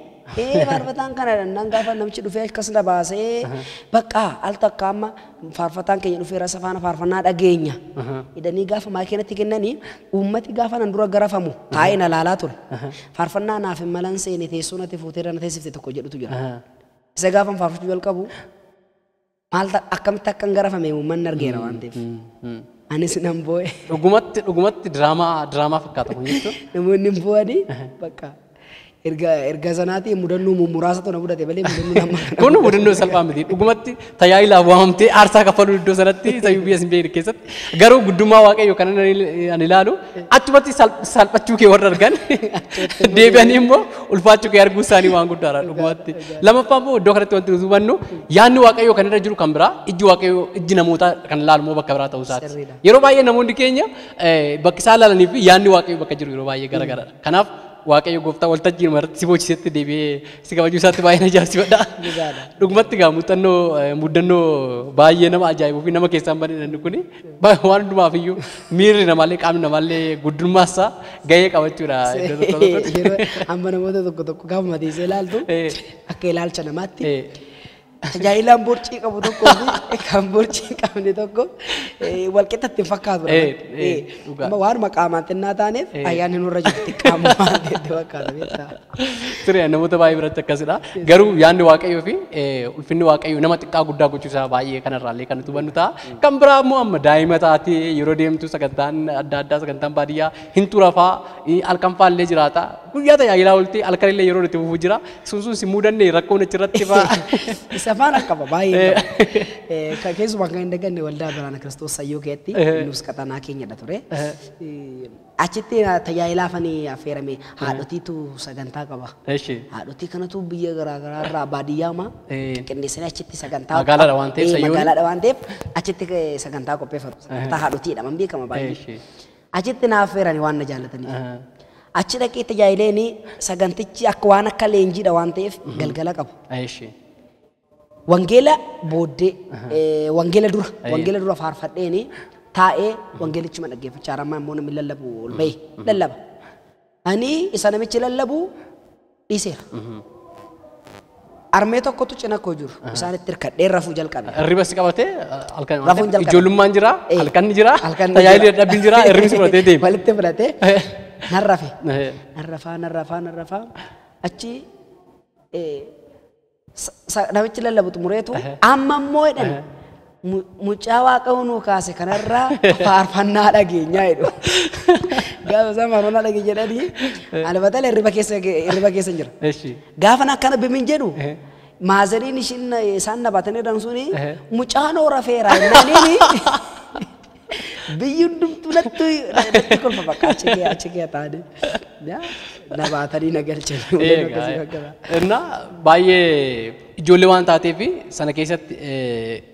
faarfataan kana naan gaafa namichi dhufee akkas na baasee bakka al takka amma faarfataan keenya dhufee rasa faana faarfannaa dhageenya. Idanii gaafa maakiinatti kennanii uummati gaafa nan dura garafamu taa'ee na laalaa ture. Faarfannaa naaf hin malan seene teessoo natti fuutee na teessifte tokko jedhutu jira. Isa gaafa faarfachuu jalqabu maal akkamitti akkan garafame uummanni argeera waan ta'eef. Anis nan boo'e. Dhugumatti diraamaa fakkaata kun jechuudha. Namoonni hin boo'anii bakka Erga sanaatii mudannoo muraasatu na mudate malee mudannoo nama. Kun mudannoo salphaa miti. Dhugumatti tajaajilaaf waamamtee aarsaa kaffaluu iddoo sanatti isa biyya sin beekne keessatti garuu guddummaa Waaqayyoo kan ani ilaalu achumatti salphachuu kee warra argan deebi'anii immoo ulfaachuu kee arguu isaanii waan guddaadha dhugumatti. Lammaffaa immoo iddoo kanatti wanti nuti hubannu yaadni Waaqayyoo kan irra jiru kan biraa ijji Waaqayyoo ijji namootaa kan ilaalu immoo bakka biraa ta'uu isaati. Yeroo baay'ee namoonni keenya bakki isaan ilaalanii fi yaadni Waaqayyoo bakka jiru yeroo baay'ee garagaradha. Kanaaf Waaqayyo gooftaa waltajjii irratti si boochisetti deebi'ee si kabajuu isaatti baay'ee na ajaa'ibsiifadha. Dhugumatti egaa mudannoo baay'ee nama ajaa'ibuu fi nama keessaan banee namni kuni waan hundumaaf iyyuu miirri namaallee qaamni namaallee guddummaas gahee qabachuudha. Yeroo amma namoota tokko tokko gaafa mateessee ilaaltu akka ilaalcha namaatti tajaajilaan borcii qabu tokkoo fi kan borcii hin qabne tokko walqixxatti hin fakkaatu. Amma waanuma qaamaan xinnaa taaneef ayyaanni nurra jiru xiqqaamumaan itti fakkaata beektaa. Ture namoota baay'ee biratti akkasidha. Garuu yaadni Waaqayyoo fi ulfinni Waaqayyoo nama xiqqaa guddaa gochuu isaa baay'ee kanarraallee kan nuti hubannu ta'a. Kan biraa immoo amma daa'ima taatee yeroo deemtu sagantaan adda addaa sagantaan baadiyyaa hin turafaa halkan faallee jiraata. Guyyaa tajaajilaa ooltee halkan illee yeroo itti fufuu jira. Sun sun si mudanne rakkoon achirratti fa'aa. Isa faana qaba baay'ee qaba. Keessumaa kan hin daganne waldaa Biraana Kiristoos Sayyoo keessatti nus qaxanaa keenyadha ture. Achitti tajaajilaafanii affeerame haadhotiitu sagantaa qaba. Haadhotii kanatu biyya garaagaraa irraa baadiyyaama qindeessanii achitti sagantaa Magaalaadha waan ta'eef Sayyoon. Magaalaadha waan ta'eef achitti sagantaa qopheeffatu. Sagantaa haadhotiidha man beekama baay'ee. Achitti na affeerani waan na jaallataniif. Achi dhaqee tajaajileen sagantichi akka waan akka leenjiidha waan ta'eef galgala qabu. Wangeela booddee wangeela dura wangeela dura faarfadheeni taa'ee wangeelichuma dhaggeeffachaa rammaa immoo namni lallabu ol ba'e lallaba. Ani isa namichi lallabu dhiiseera. Armee tokkotu cina koo jiru isaanitti hirkadhee rafuu jalqabe. Hirriba si qabatee halkan Rafuun jalqabe. Ijoollummaan jira halkan jira tajaajilli dadhabbiin jira hirribni si fudhatee deema. Walitti fudhatee nan rafe. Nan rafaa nan rafaa nan rafaa achi namichi lallabu xumureetu amma immoo jedhan mucaa Waaqayyoo nuu kaase kanarraa faarfannaa dhageenyaa jedhu. Gaafa isaan faarfannaa dhageenya jedhanii ani batala hirriba keessa jira. Gaafa akkana bimin jedhu maazariin ishiin isaan na baatanii jiran suni mucaan hoo rafeera jennaaniini biyyi hundumtuu natti kolfa bakka achi kee taa'anii na baatanii na galchan. Inna baay'ee ijoollee waan taateef sana keessatti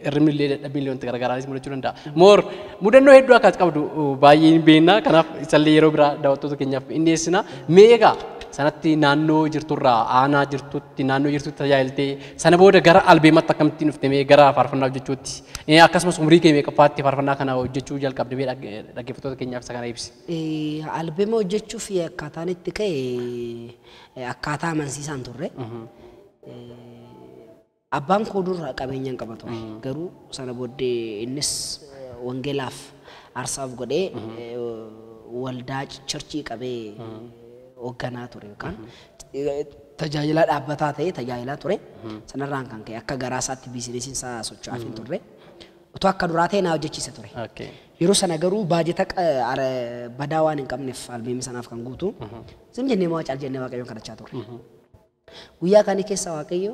hirribni illee dadhabbiin illee wanti garaagaraanis mudachuu danda'a. Moor mudannoo hedduu akka qabdu baay'ee hin beekna. Kanaaf isallee yeroo biraa daawwattoota keenyaaf hin dhiyeessina. Mee egaa sanatti naannoo jirturraa aanaa jirtutti naannoo jirtutti tajaajiltee sana booda gara albeematti akkamittiin dhufte mee gara faarfannaa hojjechuutti akkasumas umrii kee meeqaffaatti faarfannaa kana hojjechuu jalqabde mee dhaggeeffattoota keenyaaf isa kana ibsi. Albeema hojjechuuf akkaataan itti ka'e akkaataa amansiisaan turre. Abbaan koo durra qabeenya hin qaba ture. Garuu sana booddee innis wangeelaaf aarsaaf godhee waldaa churchii qabee hoogganaa ture yookaan tajaajila dhaabbataa ta'e tajaajilaa ture. Sanarraan kan ka'e akka garaa isaatti biizinesiin isaa socho'aaf hin turre. Otoo akka duraa ta'e naa hojjechiisa ture. Yeroo sana garuu baajeta badaa waan hin qabneef albeemii sanaaf kan guutu. Zim jennee maa caal jennee Waaqayyoon kadhachaa turre. Guyyaa kaanii keessa Waaqayyo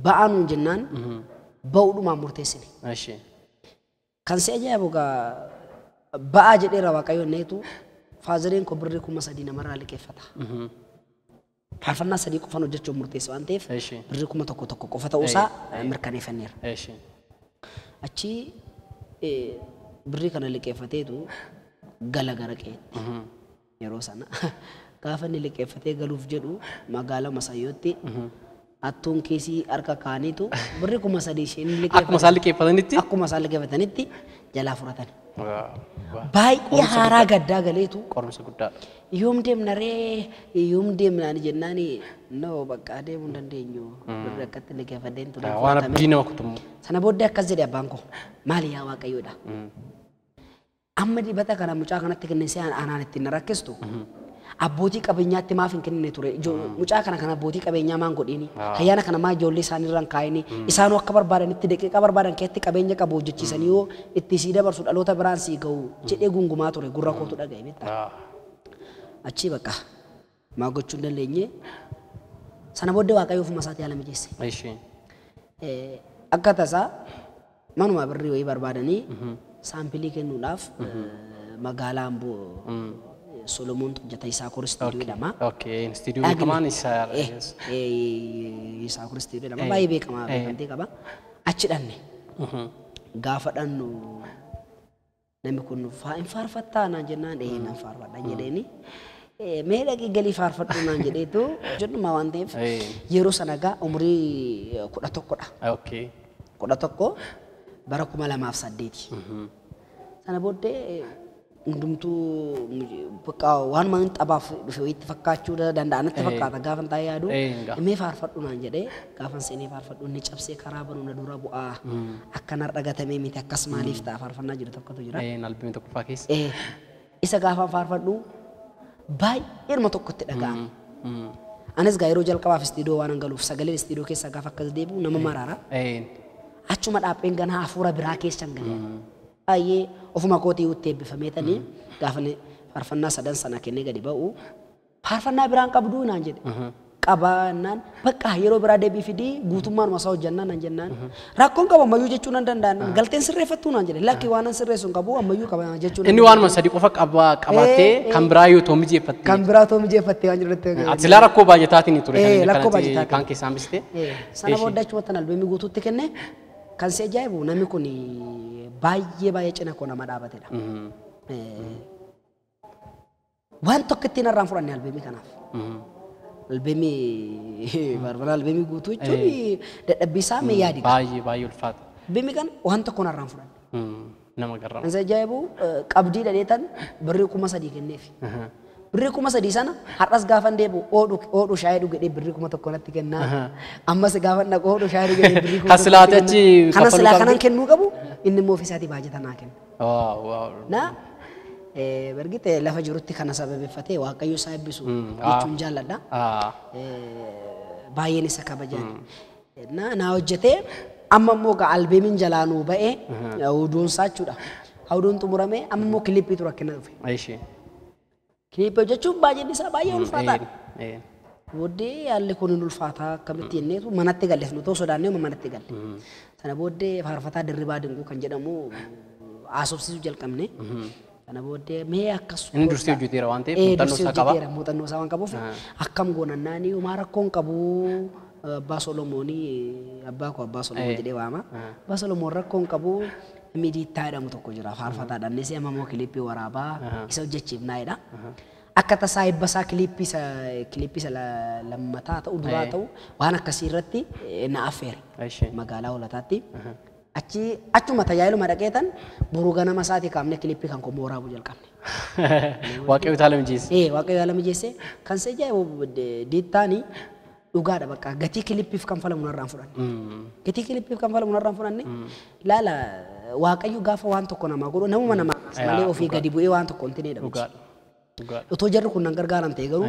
ba'aa nuun jennaan ba'uudhumaan murteessine. Kan si ajaa'ibu egaa ba'aa jedheera Waaqayyo neetu faazariin koo birrii 3000 namarraa liqeeffata. Faarfannaa 3 qofaan hojjechuuf murteesse waan ta'eef birrii 1000 qofa ta'uusaa mirkaneeffanneera. Achi birrii kana liqeeffateetu gala gara qe'eetti yeroo sana gaafa inni liqeeffatee galuuf jedhu magaalaa Masayyootti attuun kiisii harka kaaniitu birrii 3000 isheen liqeeffatan. Akkuma isaan liqeeffatanitti? Akkuma isaan liqeeffatanitti jalaa fudhatan. Baay'ee haaraa gaddaa galeetu. Qorumsa guddaadha. Yoom deemna ree yoom deemnaan jennaani no bakka adeemuu hin dandeenyu birrii akkatti liqeeffadheen ture. Waan abdii nama kutummu. Sana booddee akkas jedhe abbaan koo maali yaa Waaqayyoodha. Amma dibata kana mucaa kanatti kennisee anaan ittiin na rakkistu. Abbootii qabeenyaatti maaf hin kennine ture. Mucaa kana kan abbootii qabeenyaa maan godhiini. Ayyaana kana maa ijoollee isaanii irraan kaayini. Isaanuu akka barbaadanitti daqiiqaa barbaadan keessatti qabeenya qabu hojjechiisanii yoo itti sii dabarsu dhaloota biraan sii ga'u jedhee gungumaa ture gurra kootu dhaga'e beektaa. Achi bakka Maa gochuu hin dandeenye. Sana booddee Waaqayyo ofuma isaatii haala mijeesse. Akka tasaa manuma birrii wayii barbaadanii saampilii kennuudhaaf magaalaa Amboo Solomoon hojjeta Yisaakor Istuudiyoo jedhama. Istuudiyoo beekamaan isa. Yisaakor Istuudiyoo jedhama. Baay'ee beekamaa beekamtii qaba. Achi dhanne. Gaafa dhannu namni kun hin faarfattaa naan jennaan nan faarfadha jedheeni. Mee dhaqii galii faarfadhu naan jedheetu jedhuma waan ta'eef yeroo sana gaa umurii 11dha. 11 bara 2008. Sana booddee hundumtuu bakka waan maan taphaaf dhufe wayiitti fakkaachuu danda'a natti fakkaata gaafan taa'ee yaadu mee faarfadhu naan jedhee gaafan seenee faarfadhu inni cabsee karaa banuu na dura bu'aa akkan har'a gatamee miti akkas maaliif ta'a faarfannaa jiru tokkotu jira. Albeemii tokkoffaa keessa. Isa gaafan faarfadhu baay'eedhuma tokkotti dhaga'ama. Anis gaa yeroo jalqabaaf istiidiyoo waan galuuf sagaleen istiidiyoo keessaa gaafa akkas deebi'u nama maraara. Achuma dhaabbeen ganaa hafuura biraa keessan galee. Baay'ee ofuma kootii itti eebbifameetanii gaafa faarfannaa sadan sana kennee gadi ba'u faarfannaa biraan qabduu naan jedhe. Qabaannaan bakka yeroo biraa deebii fidii guutummaan masaa hojjannaa naan jennaan rakkoon qabu ammayyuu jechuu nan danda'an galteen sirreeffattuu naan jedhe lakki waan an sirreessu hin qabu ammayyuu qaba jechuu Inni waanuma sadii qofa qabattee kan biraa yoo ta'u mijeeffattee. Kan biraa ta'u mijeeffattee waan jirutti. Ati silaa rakkoo baajataatiin ture kan inni kanatti kan keessaa hambiste. Sana booda achumatti albeemii guutuutti kenne kan si ajaa'ibu namni kun baay'ee baay'ee cina koo nama dhaabatedha. Waan tokko ittiin irraan fudhanne albeemii kanaaf. Albeemii barbara albeemii guutuu jechuun dadhabbii isaa mee yaadi. Baay'ee baay'ee ulfaata. Albeemii kana waan tokko irraan fudhanne. Nama garraama. Kan si ajaa'ibu qabdii dhadheetan birrii 3000 kenneef. Birrii 3000 sana har'as gaafan deebi'u oodhu shaayii dhuge jedhee birrii 1000 natti kennaa. Ammas gaafan dhaqu oodhu shaayii dhuge jedhee birrii 1000. Kan silaate achi Kana silaa kanan kennuu qabu inni immoo ofiisaatii baajata naa kenna. Na bargite lafa jirutti kana sababeeffatee Waaqayyo isaa eebbisu jechuun jaalladha. Baay'een isa kabajan. Na naa hojjetee amma immoo gaa albeemiin jalaanuu ba'ee hawuduun isaa jechuudha. Hawuduun xumuramee amma immoo kilippiitu rakkina dhufe. Kilippii hojjechuun baay'een isaa baay'ee ulfaataadha. Booddee haalli kun hin ulfaataa akkamitti jenneetu manatti galle nu ta'u sodaannee manatti galle. Sana booddee faarfataa Dirribaa Dinquu kan jedhamu haasofsiisuu jalqabne. Sana booddee mee akkas Inni dursee hojjeteera waan ta'eef muuxannoo isaa qaba. Muuxannoo isaa waan qabuuf akkam goonannaanii homaa rakkoo hin qabu abbaa Solomoonii abbaa koo abbaa Solomoon jedhee waama. Abbaa Solomoon rakkoo hin qabu midiittaa jedhamu tokko jira faarfataadhaan innis amma immoo kilippii waraabaa isa hojjechiifnaa jedha. Akka tasaa eebba isaa kilippii isa lammataa ta'u duraa ta'u waan akkasii irratti na affeere magaalaa Hoolataatti. Achi achuma tajaajiluma dhaqeetan boruu ganama isaatii kaafne kilippii kan koo waraabuu jalqabne. Waaqayyo haala mijeesse. Waaqayyo haala mijeesse kan si ajaa'ibu diittaanii dhugaadha bakka gatii kilippiif kanfalamu narraan fudhanne. Gatii kilippiif kanfalamu narraan fudhanne laala Waaqayyo gaafa waan tokko namaa godhu namuma namaa malee ofii gadi bu'ee waan tokko hin ta'edha. Utuu jarri kun nan gargaaran ta'e garuu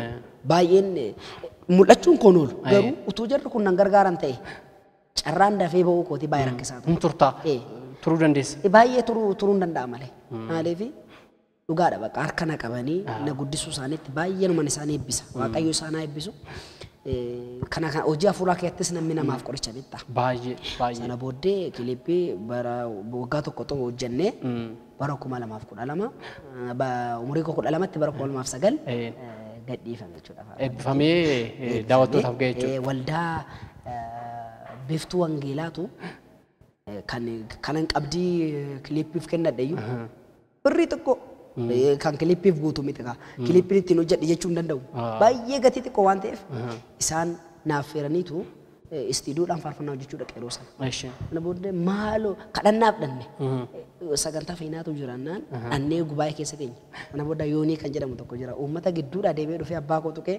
baay'een mul'achuun koon oolu garuu utuu jarri kun nan gargaaran ta'e carraan dafee ba'uu kootii baay'ee rakkisaa ture. Turtaa turuu dandeessa. Baay'ee turuu hin danda'a malee. Maaliif dhugaadha bakka harka na qabanii na guddisuu isaaniitti baay'ee numan isaan eebbisa. Waaqayyo isaan haa eebbisu. Kana hojii hafuuraa keessattis namni namaaf qoricha beektaa. Baay'ee baay'ee. Sana booddee kilippii bara waggaa tokko tokko hojjennee bara 2012 umurii koo 12tti bara 2009 gadhiifame jechuudha. Eebbifamee daawwattootaaf ga'e jechuudha. Waldaa Biiftuu Wangeelaatu kanan qabdii kilippiif kennadhe iyyuu birrii xiqqoo kan kilippiif guutu miti kaa kilippiin ittiin hojjedhe jechuu hin danda'u. Baay'ee gatii xiqqoo waan ta'eef isaan naaf feeraniitu istiiduudhaan faarfannaa hojjechuu dhaqe yeroo sana. Kana booddee maaloo kadhannaaf dhanne sagantaa fayyinaatu jiraannaan dhannee gubaa'ee keessa teenye. Kana booda yoonii kan jedhamu tokko jira. Uummata gidduudhaa deemee dhufee abbaa koo tuqee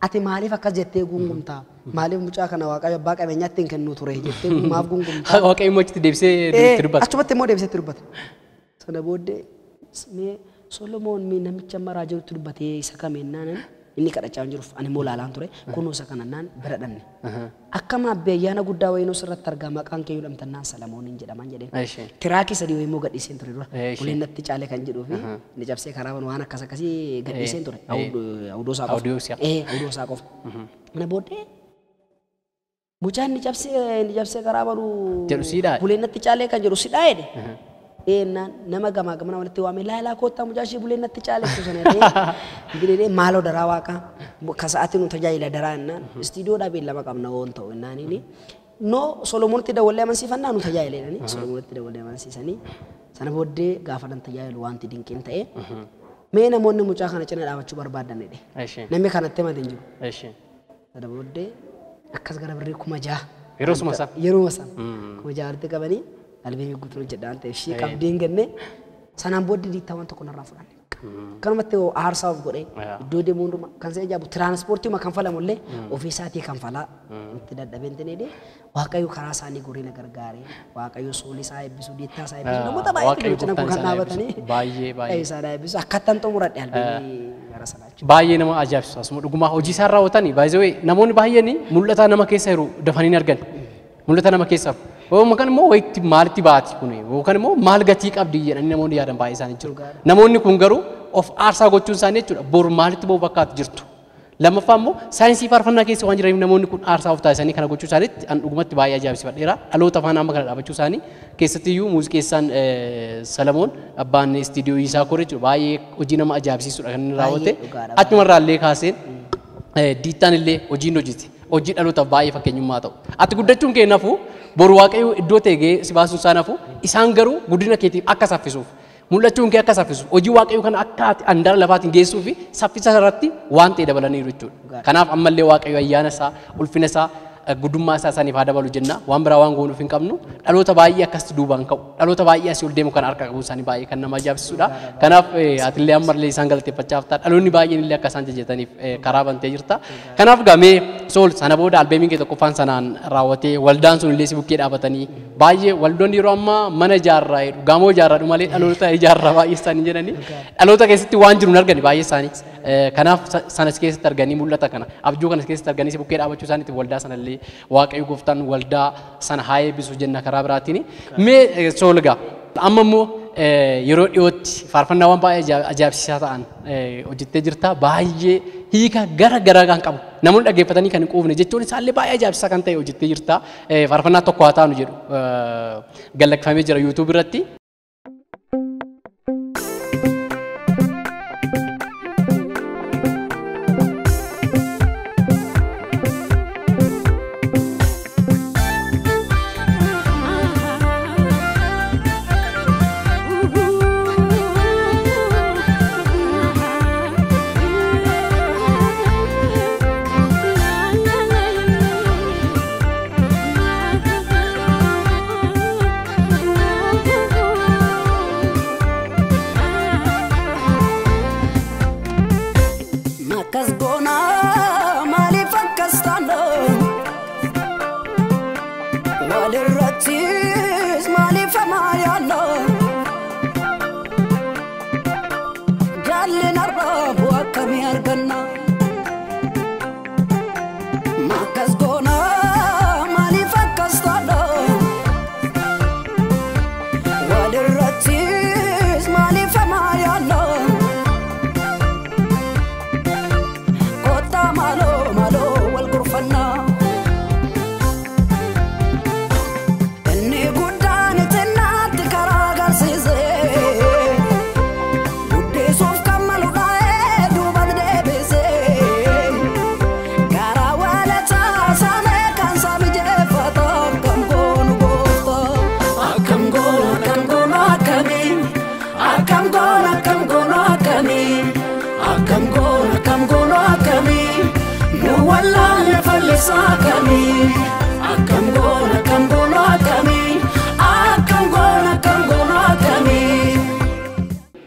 ati maaliif akkas jettee guungumtaa? Maaliif mucaa kana Waaqayyo abbaa qabeenyaatti hin kennu ture jettee maaf guungumtaa? Waaqayyo immoo achitti deebisee itti dubbata. Achumatti immoo deebisee itti dubbata. Sana booddee mee Solomoon mee namicha maraa jirutti dubbatee isa kameennaanan Inni kadhachaa jiruuf ani immoo laalaan ture kunuunsa kana naan bira dhanne. Akkama abbeeyyaana guddaa wayinuu sirratti argaa maqaan kee jedhamtannaan Salamooniin jedhaman jedheen. Tiraakii sadii wayimmoo gadhiiseen ture dura. Uleen natti caale kan jedhuu fi inni cabsee karaa waan akkas akkasii gadhiiseen ture. Awudoo isaa qofa. Awudoo isaa qofa. Mana booddee mucaan inni cabsee karaa banu uleen natti caale kan jedhu sidhaa jedhe. Nama gamaa gamana walitti waamee laalaa koottaa mucaa ishee bulee natti caaleessu sana jedhee maaloo daraa waaqa ka sa'aatii nu tajaajila daraa jennaan istiidiyoodhaa beellama qabna waan ta'u jennaan inni noo Solomoonitti dawwallee amansiifannaa nu tajaajila jedhanii Solomoonitti dawwallee amansiisanii sana booddee gaafa dan tajaajilu wanti dinqiin ta'e mee namoonni mucaa kana cina dhaabachuu barbaadan jedhe namni kanatti himate hin jiru. Sana booddee akkas gara birrii 6000 yeroo sana 6000 walitti qabanii albeemii guutuun hojjedhaan ta'e ishee qabdeen gannee sanaan booddee diittaawwan tokko narraa fudhanne. Kanumatti aarsaa of godhee iddoo deemuu hundumaa kan isa ijaabu tiraanspoortiima kan falamu illee ofii isaatii kan falaa itti dadhabeen ta'ee Waaqayyo karaa isaanii goree na gargaare Waaqayyo soolii isaa eebbisu diittaa isaa eebbisu namoota baay'ee cina kan dhaabatanii baay'ee baay'ee isaa eebbisu akkattan xumuradhe albeemii gara sanaa jechuudha. Baay'ee nama ajaa'ibsiisu asuma dhugumaa hojii isaan raawwatanii baay'ee namoonni baay'een mul'ata nama keessa jiru dafanii hin argan mul'ata nama keessa Yookaan immoo wayitti maalitti baati kuni yookaan immoo maal gatii qabdi jedhanii namoonni yaadan baay'ee isaanii jiru. Namoonni kun garuu of aarsaa gochuun isaanii jechuudha boru maalitti ba'u bakkaatti jirtu. Lammaffaa immoo saayinsii faarfannaa keessa waan jiraniif namoonni kun aarsaa of taasisanii kana gochuu isaaniitti an dhugumatti baay'ee ajaa'ibsiifadheera. Dhaloota afaan amma kana dhaabachuu isaanii keessattiyyuu muuziqeessaan Salamoon abbaan istiidiyoo isaa kore jechuudha baay'ee hojii nama ajaa'ibsiisudha kan inni raawwate. Achumarraa illee kaaseen diittaan illee hojiin hojjete. Hojii dhalootaaf baay'ee fakkeenyummaa ta'u. Ati guddachuun kee nafu boru Waaqayyo iddoo ta'e ga'ee si baasuun isaa nafu isaan garuu guddina keetiif akka saffisuuf mul'achuun kee akka saffisuuf hojii Waaqayyo kana akka ati handaara lafaatiin geessuu fi saffisa irratti waan ta'e dabalaniiru jechuudha. Kanaaf ammallee Waaqayyo ayyaana isaa ulfina isaa guddummaa isaa isaaniif haa dabalu jenna waan biraa waan goonuuf hin qabnu dhaloota baay'ee akkasitti duubaan ka'u dhaloota baay'ee asii ol deemu kan harka qabu isaanii baay'ee kan nama ajaa'ibsiisudha. Kanaaf atillee ammallee isaan galateeffachaa jirta dhaloonni baay'een illee akka isaan jajjataniif karaa bantee jirta. Kanaaf gamee Sool sana booda albeemiin kee tokkoffaan sanaan raawwatee waldaan sun illee si bukkee dhaabatanii baay'ee waldoonni yeroo ammaa mana ijaarraa jedhu gamoo ijaarraa malee dhaloota ijaarraa baay'ee isaanii jedhanii dhaloota keessatti waan jiru hin argani baay'ee isaanii. Kanaaf sanas keessatti arganii mul'ata kana abjuu kanas keessatti arganii si bukkee dhaabachuu isaaniitti waldaa sanallee Waaqayyo gooftaan waldaa sana haa eebbisu jenna karaa biraatiin. Mee Soolgaa amma immoo yeroo dhiyootti faarfannaawwan baay'ee ajaa'ibsiisaa ta'an hojjettee jirta baay'ee hiika gara garaa kan qabu namoonni dhaggeeffatanii kan hin quufne jechuun isaallee baay'ee ajaa'ibsiisaa kan ta'e hojjettee jirta faarfannaa tokko haa taanu jedhu gallakfamee jira YouTube irratti.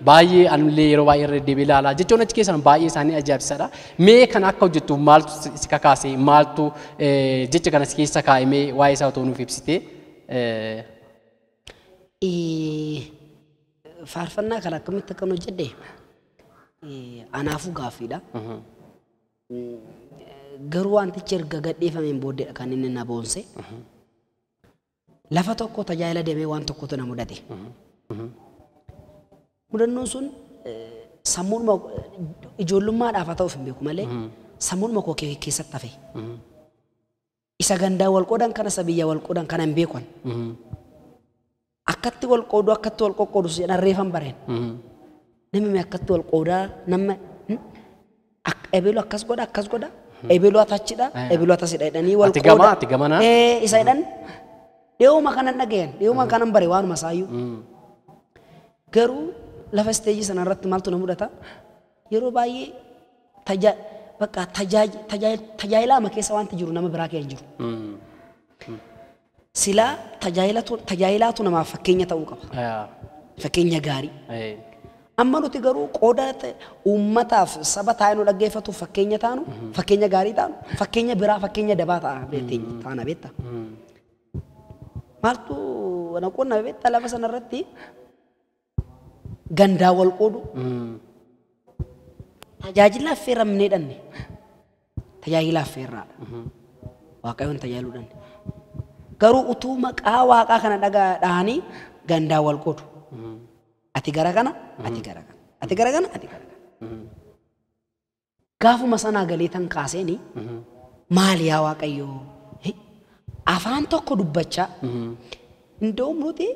Baay'ee anillee yeroo baay'ee irra deebi'ee ilaalaa jechuun achi keessan baay'ee isaanii ajaa'ibsiisaadha. Mee kan akka hojjettuuf maaltu si kakaase maaltu jecha kana si keessa kaa'imee waa'ee isaa otoo nuuf ibsitee. Faarfannaa kana akkamitti akkan hojjedhe anaafuu gaaffiidha. Garuu wantichi erga gadhiifameen booddeedha kan inni na boonse. Lafa tokko tajaajila deemee waan tokkotu na mudate. Mudannoon sun sammuudhuma ijoollummaadhaaf haa ta'uuf hin beeku malee sammuudhuma koo keessatti hafe. Isa gandaa wal qoodan kana isa biyya wal qoodan kana hin beekan. Akkatti wal qoodu akkatti wal qoqqoodu jedhan reefan bareen. Namni akkatti wal qoodaa nama ebelu akkas godha ebelu atachidha ebelu atasidha jedhanii wal Ati qooda. gamaa ati gamanaa. Isa jedhan dhiyooma kanan dhagayan dhiyooma kanan bare waanuma isaayyuu. Garuu lafa isteejii sana irratti maaltu na mudata? Yeroo baay'ee bakka tajaajilaama keessa wanti jiru nama biraa kee hin jiru. Silaa tajaajilaatu namaaf fakkeenya ta'uu qaba. Fakkeenya gaarii. Amma nuti garuu qooda uummataaf saba taa'ee nu dhaggeeffatuuf fakkeenya taanu, fakkeenya gaarii taanu, fakkeenya biraa fakkeenya dabaa ta'a taana beekta. Maaltu na qunname beekta lafa sana irratti gandaa wal qoodu. Tajaajila affeeramnee dhanne. Tajaajila affeerraadha. Waaqayyoon tajaajiluu dhanne. Garuu utuu maqaa waaqaa kana dhahanii gandaa wal qoodu. Ati gara kana, ati gara kana, ati gara kana, ati gara kana. Gaafuma sanaa galee tan kaaseeni maali yaa Waaqayyoo? Afaan tokko dubbachaa. Indoom nuti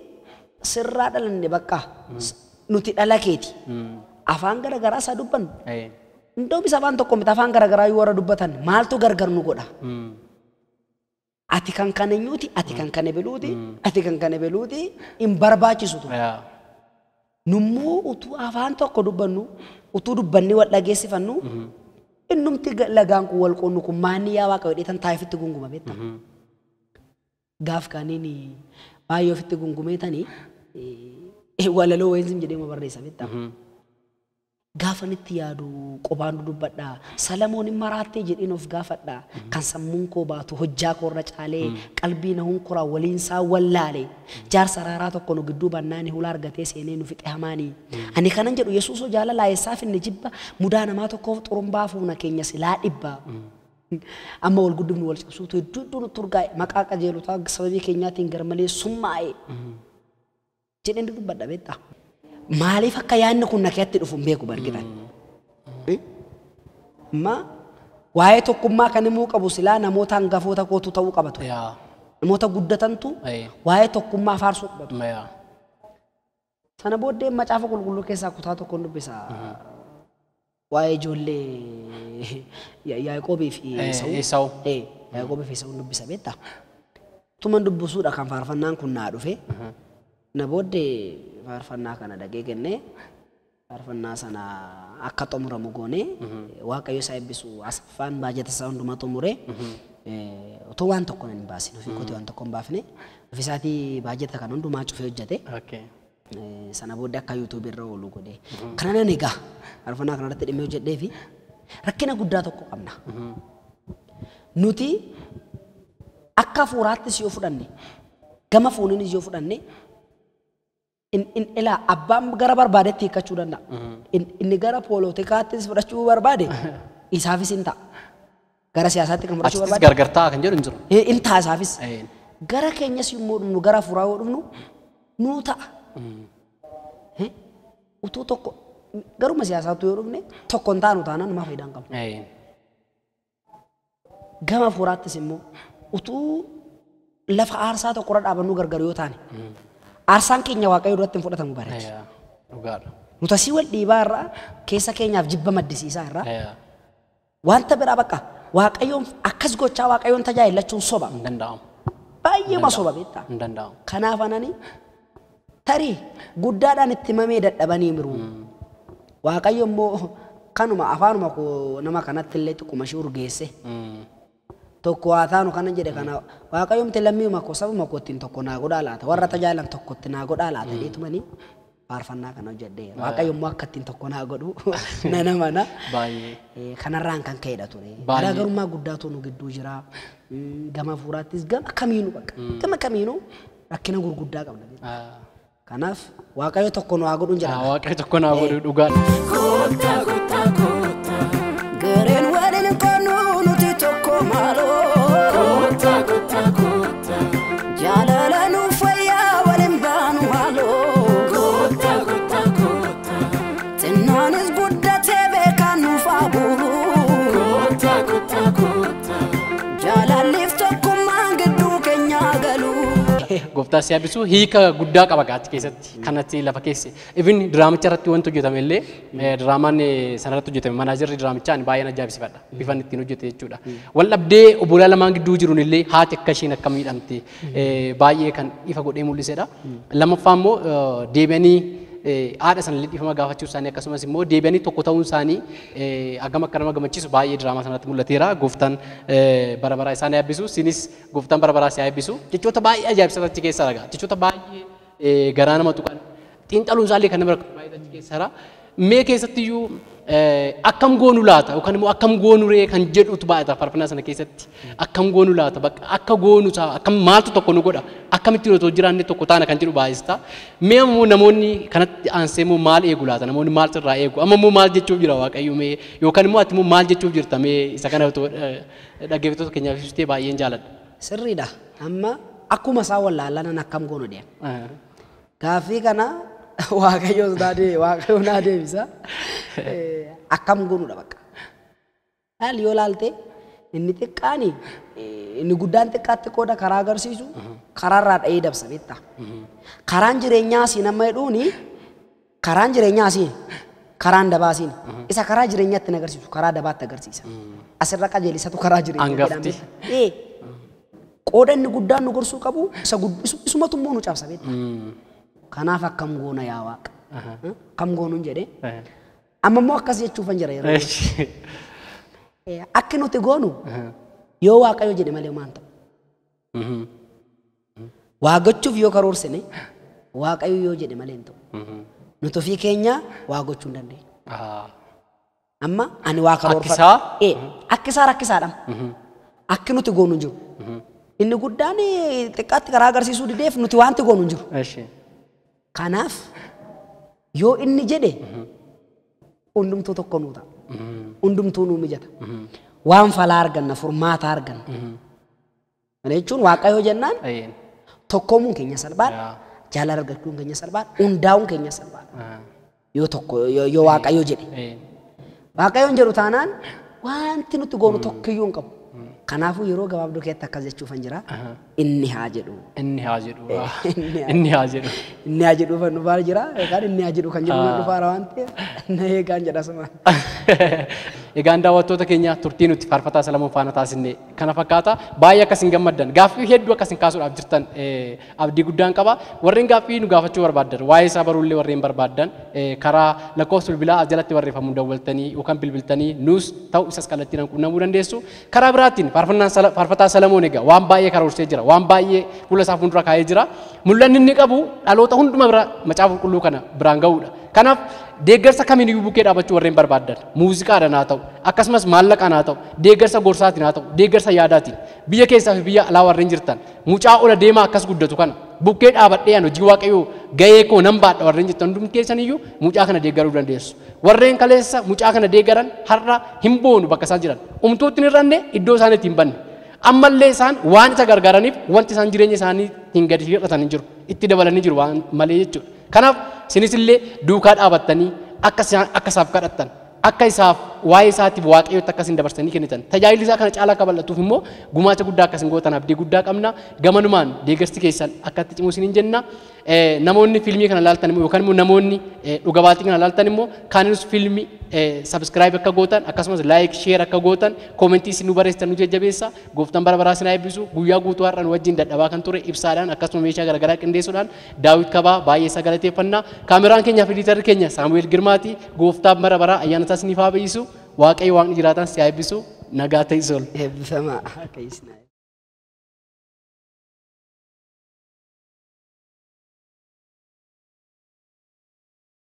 sirraa dhalanne bakka nuti dhala keeti. Afaan gara garaa isaa dubbannu. Indoom isa afaan tokko miti afaan gara garaa yoo warra dubbatan maaltu gargar nu godha? Ati kan kana eenyuuti? Ati kan kana beluuti? Ati kan kana beluuti? Hin barbaachisu ture. Nummoo utuu afaan tokko dubbannu, utuu dubbannee wal dhageessifannu, innumti lagaan kun wal qoonnu kun maanni yaa Waaqa jedhee tan taa'ee ofitti gunguma beektaa? Gaaf kaaniin baay'ee ofitti gungumee tanii walaloo wayiin jedhee ma barreessa beektaa? Gaafa itti yaadu qophaan dubbadhaa. Salamoon hin maraattee jedheen of gaafadhaa. Kan sammuun koo baatu hojjaa koorra caalee qalbii na hunkuraa waliin isaa wallaalee. Jaarsa raaraa tokko nu gidduu bannaani hulaa argatee seenee nu fixe hamaanii. Ani kanan jedhu Yesuusoo jaalalaa eessaaf inni jibba mudaa namaa tokkoof xurumbaa fuuna keenya silaa dhibba. Amma wal guddifnu wal cabsuutu hedduu hedduu nutti urgaa'e maqaa qajeelotaa sababii keenyaatiin garmalee summaa'e. Jedheen dubbadha beektaa? Maaliif akka yaadni kun na keessatti dhufu hin beeku bargitan. Amma waa'ee tokkummaa kan himuu qabu silaa namoota hangafoota kootu ta'uu qaba ture. Namoota guddatantu waa'ee tokkummaa faarsuu qaba ture. Sana booddee macaafa qulqulluu keessaa kutaa tokkoon dubbisa. Waa'ee ijoollee Yaaqoobii fi Esawu. Yaaqoobii fi Esawuun dubbisa beektaa? Tuman dubbisuudha kan faarfannaan kun naa dhufe. Na booddee faarfannaa kana dhagee kennee faarfannaa sana akka xumuramu goonee Waaqayyo isaa eebbisu Asaffaan baajata isaa hundumaa xumuree otoo waan tokko hin baasin ofii kootii waan tokko hin baafne ofiisaatii baajata kana hundumaa cufee hojjete. Sana booddee akka yuutuubii irra oolu godhee. Kana nan egaa faarfannaa kanarratti dhimmee hojjedhee fi rakkina guddaa tokko qabna. Nuti akka hafuuraattis yoo fudhanne gama fooniinis yoo fudhanne ilaa abbaan gara barbaadetti hiikkachuu danda'a. Inni gara poolotikaattis fudhachuu barbaade isaafis hin ta'a. Gara siyaasaatti kan fudhachuu Achittis barbaade gargar ta'a kan jedhu hin jiru. Hin ta'a isaafis. Gara keenyas yommuu dhufnu gara hafuuraa yoo dhufnu nuu ta'a. Utuu tokko garuma siyaasaatti yoo dhufne tokko hin taanu taanaan numaa faayidaa hin qabu. Gama hafuuraattis immoo utuu lafa aarsaa tokkorra dhaabannuu gargar yoo taane aarsaan keenya Waaqayyo duratti hin fudhatamu bareechi. Dhugaadha. Nuti asii wal dhiibaa irraa keessa keenyaaf jibba maddisiisaa irraa wanta biraa bakka Waaqayyoon akkas gochaa Waaqayyoon tajaajilachuun soba. Hin danda'amu. Baay'ee ma soba beektaa? Hin danda'amu. Kanaaf anani tarii guddaadhaan itti himamee dadhabanii miru. Waaqayyo immoo kanuma afaanuma koo nama kanatti illee xiqquma ishee urgeesse. Tokko haa taanu kana jedhe kana Waaqayyoomti lammiuma koo sabuma koo ittiin tokko naa godhaa laata warra tajaajilan tokkotti naa godhaa laata jedheetumanii faarfannaa kana hojjedhee Waaqayyo immoo akka ittiin tokko naa godhu nana mana. Baay'ee. Kanarraan kan ka'edha ture. Baay'ee. Garaagarummaa guddaatu nu gidduu jira. Gama hafuuraattis gama kamiinuu bakka gama kamiinuu rakkina gurguddaa qabna. Kanaaf Waaqayyo tokko nu haa godhuun jedhama. Waaqayyo tokko naa godhu dhugaadha. Gareen waliin maaloo. Kottaa kottaa kottaa. Jaalala nuuf fayyaa waliin baanu maaloo. Kottaa kottaa kottaa. Xinnaanis guddatee beekaan nuuf haa buuru. Kottaa kottaa kottaa. Jaalalliif tokkummaan gidduu keenyaa galu. Gooftaa si eebbisu hiika guddaa qaba gaatti keessatti kanatti lafa keesse. Even diraamicha irratti wanti hojjetame illee diraamaan sanarratti hojjetame manaajarri diraamichaa ani baay'een ajaa'ibsiifadha. Bifan ittiin hojjete jechuudha. Wal dhabdee obbolaa lamaan gidduu jiruun illee haati akka isheen akka miidhamte baay'ee kan ifa godhee mul'isedha. Lammaffaa immoo deebi'anii haadha sana illee dhiifama gaafachuu isaanii akkasumas immoo deebi'anii tokko ta'uun isaanii hagam akka nama gammachiisu baay'ee diraamaa sanatti mul'ateera. Gooftaan bara baraa isaan eebbisu. Sinis gooftaan bara baraa si eebbisu. Jechoota baay'ee ajaa'ibsiisaa achi keessa ragaa. Jechoota baay'ee garaa nama tuqan. Xiinxaluun isaallee kan nama rakkisu baay'ee achi keessa jira. Mee keessattiyyuu akkam goonu laata yookaan immoo akkam goonu ree kan jedhutu baay'ata faarfannaa sana keessatti. Akkam goonu laata bakka akka goonu isaa akkam maaltu tokko nu godha akkamittiin otoo jiraanne tokko taana kan jedhu baay'ista. Mee ammoo namoonni kanatti aansee immoo maal eegu laata namoonni maaltu irraa eegu amma immoo maal jechuuf jira Waaqayyo mee yookaan immoo ati immoo maal jechuuf jirta mee isa kana otoo dhaggeeffattoota keenyaaf ibsitee baay'een jaaladha. Sirriidha. Amma akkuma isaa wallaallanan akkam goonu deema. Gaaffii kana Waaqayyoos naa deebi Waaqayyo naa deebisa. Akkam goonuudha bakka. Laal yoo laalte inni xiqqaani inni guddaan xiqqaatti qooda karaa agarsiisu karaarraa dha'ee dabsa beektaa. Karaan jireenyaa asiin amma jedhuuni karaan jireenyaa asiin karaan dabaa asiin isa karaa jireenyaatti hin agarsiisu karaa dabaatti agarsiisa. Asirra qajeelisatu karaa jireenyaa Hangafti. jedhama. Qooda inni guddaan nu gorsuu qabu isa isumatu immoo nu cabsa beektaa. Kanaaf akkam goona yaa Waaqa. Akkam goonuun jedhee. Amma immoo akkas jechuufan jira yeroo. Akki nuti goonu yoo Waaqayyo jedhe malee maan ta'u. Waa gochuuf yoo karoorsine Waaqayyo yoo jedhe malee hin ta'u. Nuti ofii keenya waa gochuu hin dandeenyu. Amma ani waa karoorfadha. Akkisaa? Akkisaa rakkisaadha. Akki nuti goonu hin jiru. Inni guddaan xiqqaatti karaa agarsiisuu dideef nuti wanti goonu hin jiru. Kanaaf yoo inni jedhe hundumtuu tokko nuu ta'a. Hundumtuu nuu mijata. Waan falaa arganna, furmaata arganna. Kana jechuun Waaqayyo jennaan tokkoomuun keenya salphaadha. Jaalala argachuun keenya salphaadha. Hundaa'uun keenya salphaadha. Yoo tokko yoo Waaqayyo jedhe. Waaqayyoon jedhu taanaan wanti nuti goonu tokkiyyuu hin qabu. Kanaafuu yeroo gabaabduu keessatti akkas jechuufan jira. Inni haa jedhu. Inni haa jedhu. Inni haa jedhu. Inni haa jedhu kan dhufaa jira. Yookaan inni haa jedhu kan jedhu kan dhufaara waan ta'eef na eegaan jedha sumaan. Egaan daawwattoota keenya turtii nuti faarfataa Salamoon faana taasisne kana fakkaata. Baay'ee akkas hin gammaddan. Gaaffii hedduu akkas hin kaasuudhaaf jirtan abdii guddaan qaba. Warreen gaaffii nu gaafachuu barbaaddan waa'ee isaa baruullee warreen barbaaddan karaa lakkoofsa bilbilaa as jalatti barreeffamuun dawwaltanii yookaan bilbiltanii nuus ta'u isas kallattiin quunnamuu dandeessu. Karaa biraatiin faarfataa Salamoon egaa waan baay'ee karoorsee jira. Waan baay'ee fuula isaa fuuldura kaa'ee jira. Mul'anni inni qabu dhaloota hunduma bira macaafa qulqulluu kana biraan ga'uudha. Kanaaf deeggarsa kamiiniyyuu bukkee dhaabachuu warreen barbaaddan muuziqaadhaan haa ta'u akkasumas maallaqaan haa ta'u deeggarsa gorsaatiin haa ta'u deeggarsa yaadaatiin biyya keessaa fi biyya alaa warreen jirtan mucaa ola deemaa akkas guddatu kana bukkee dhaabadhee ani hojii Waaqayyoo ga'ee koo nan baadha warreen jirtan hundumti keessaniyyuu mucaa kana deeggaruu dandeessu. Warreen kaleessa mucaa kana deeggaran har'a hin boonu bakka isaan jiran umtuutti hin hir'anne iddoo isaan itti hin banne. Ammallee isaan waan isa gargaaraniif wanti isaan jireenya isaanii ittiin gadi hir'atan hin jiru itti dabalanii jiru waan malee jechuudha. Kanaaf isinis illee duukaa dhaabattanii akka isaaf kadhattan akka isaaf waa'ee isaatiif Waaqayyotti akka isin dabarsanii kennitan tajaajilli isaa kana caalaa akka bal'atuuf immoo gumaacha guddaa akka isin gootan abdii guddaa qabna. Gamanumaan deeggarsi keessan akka itti cimu isiniin jenna. Namoonni fiilmii kana laaltan immoo yookaan immoo namoonni dhuga baatii kana laaltan immoo kaaninus fiilmii subscribe akka gootan akkasumas like share akka gootan koomentii isin nu barreessitan nu jajjabeessa. Gooftaan bara baraa isin haa eebbisu. Guyyaa guutuu har'a nu wajjin dadhabaa kan ture ibsaadhaan akkasuma meeshaa garaagaraa qindeessuudhaan Daawit Kabaa baay'ee isa galateeffanna. Kaameraan keenyaa fi ediitarri keenya Saamu'eel Girmaati. Gooftaan bara baraa ayyaana isaa isiniif haa baay'isu. Waaqayyo waaqni jiraataan si haa eebbisu. Nagaa ta'i sol. Eebbifamaa. Akka isin haa eebbisu.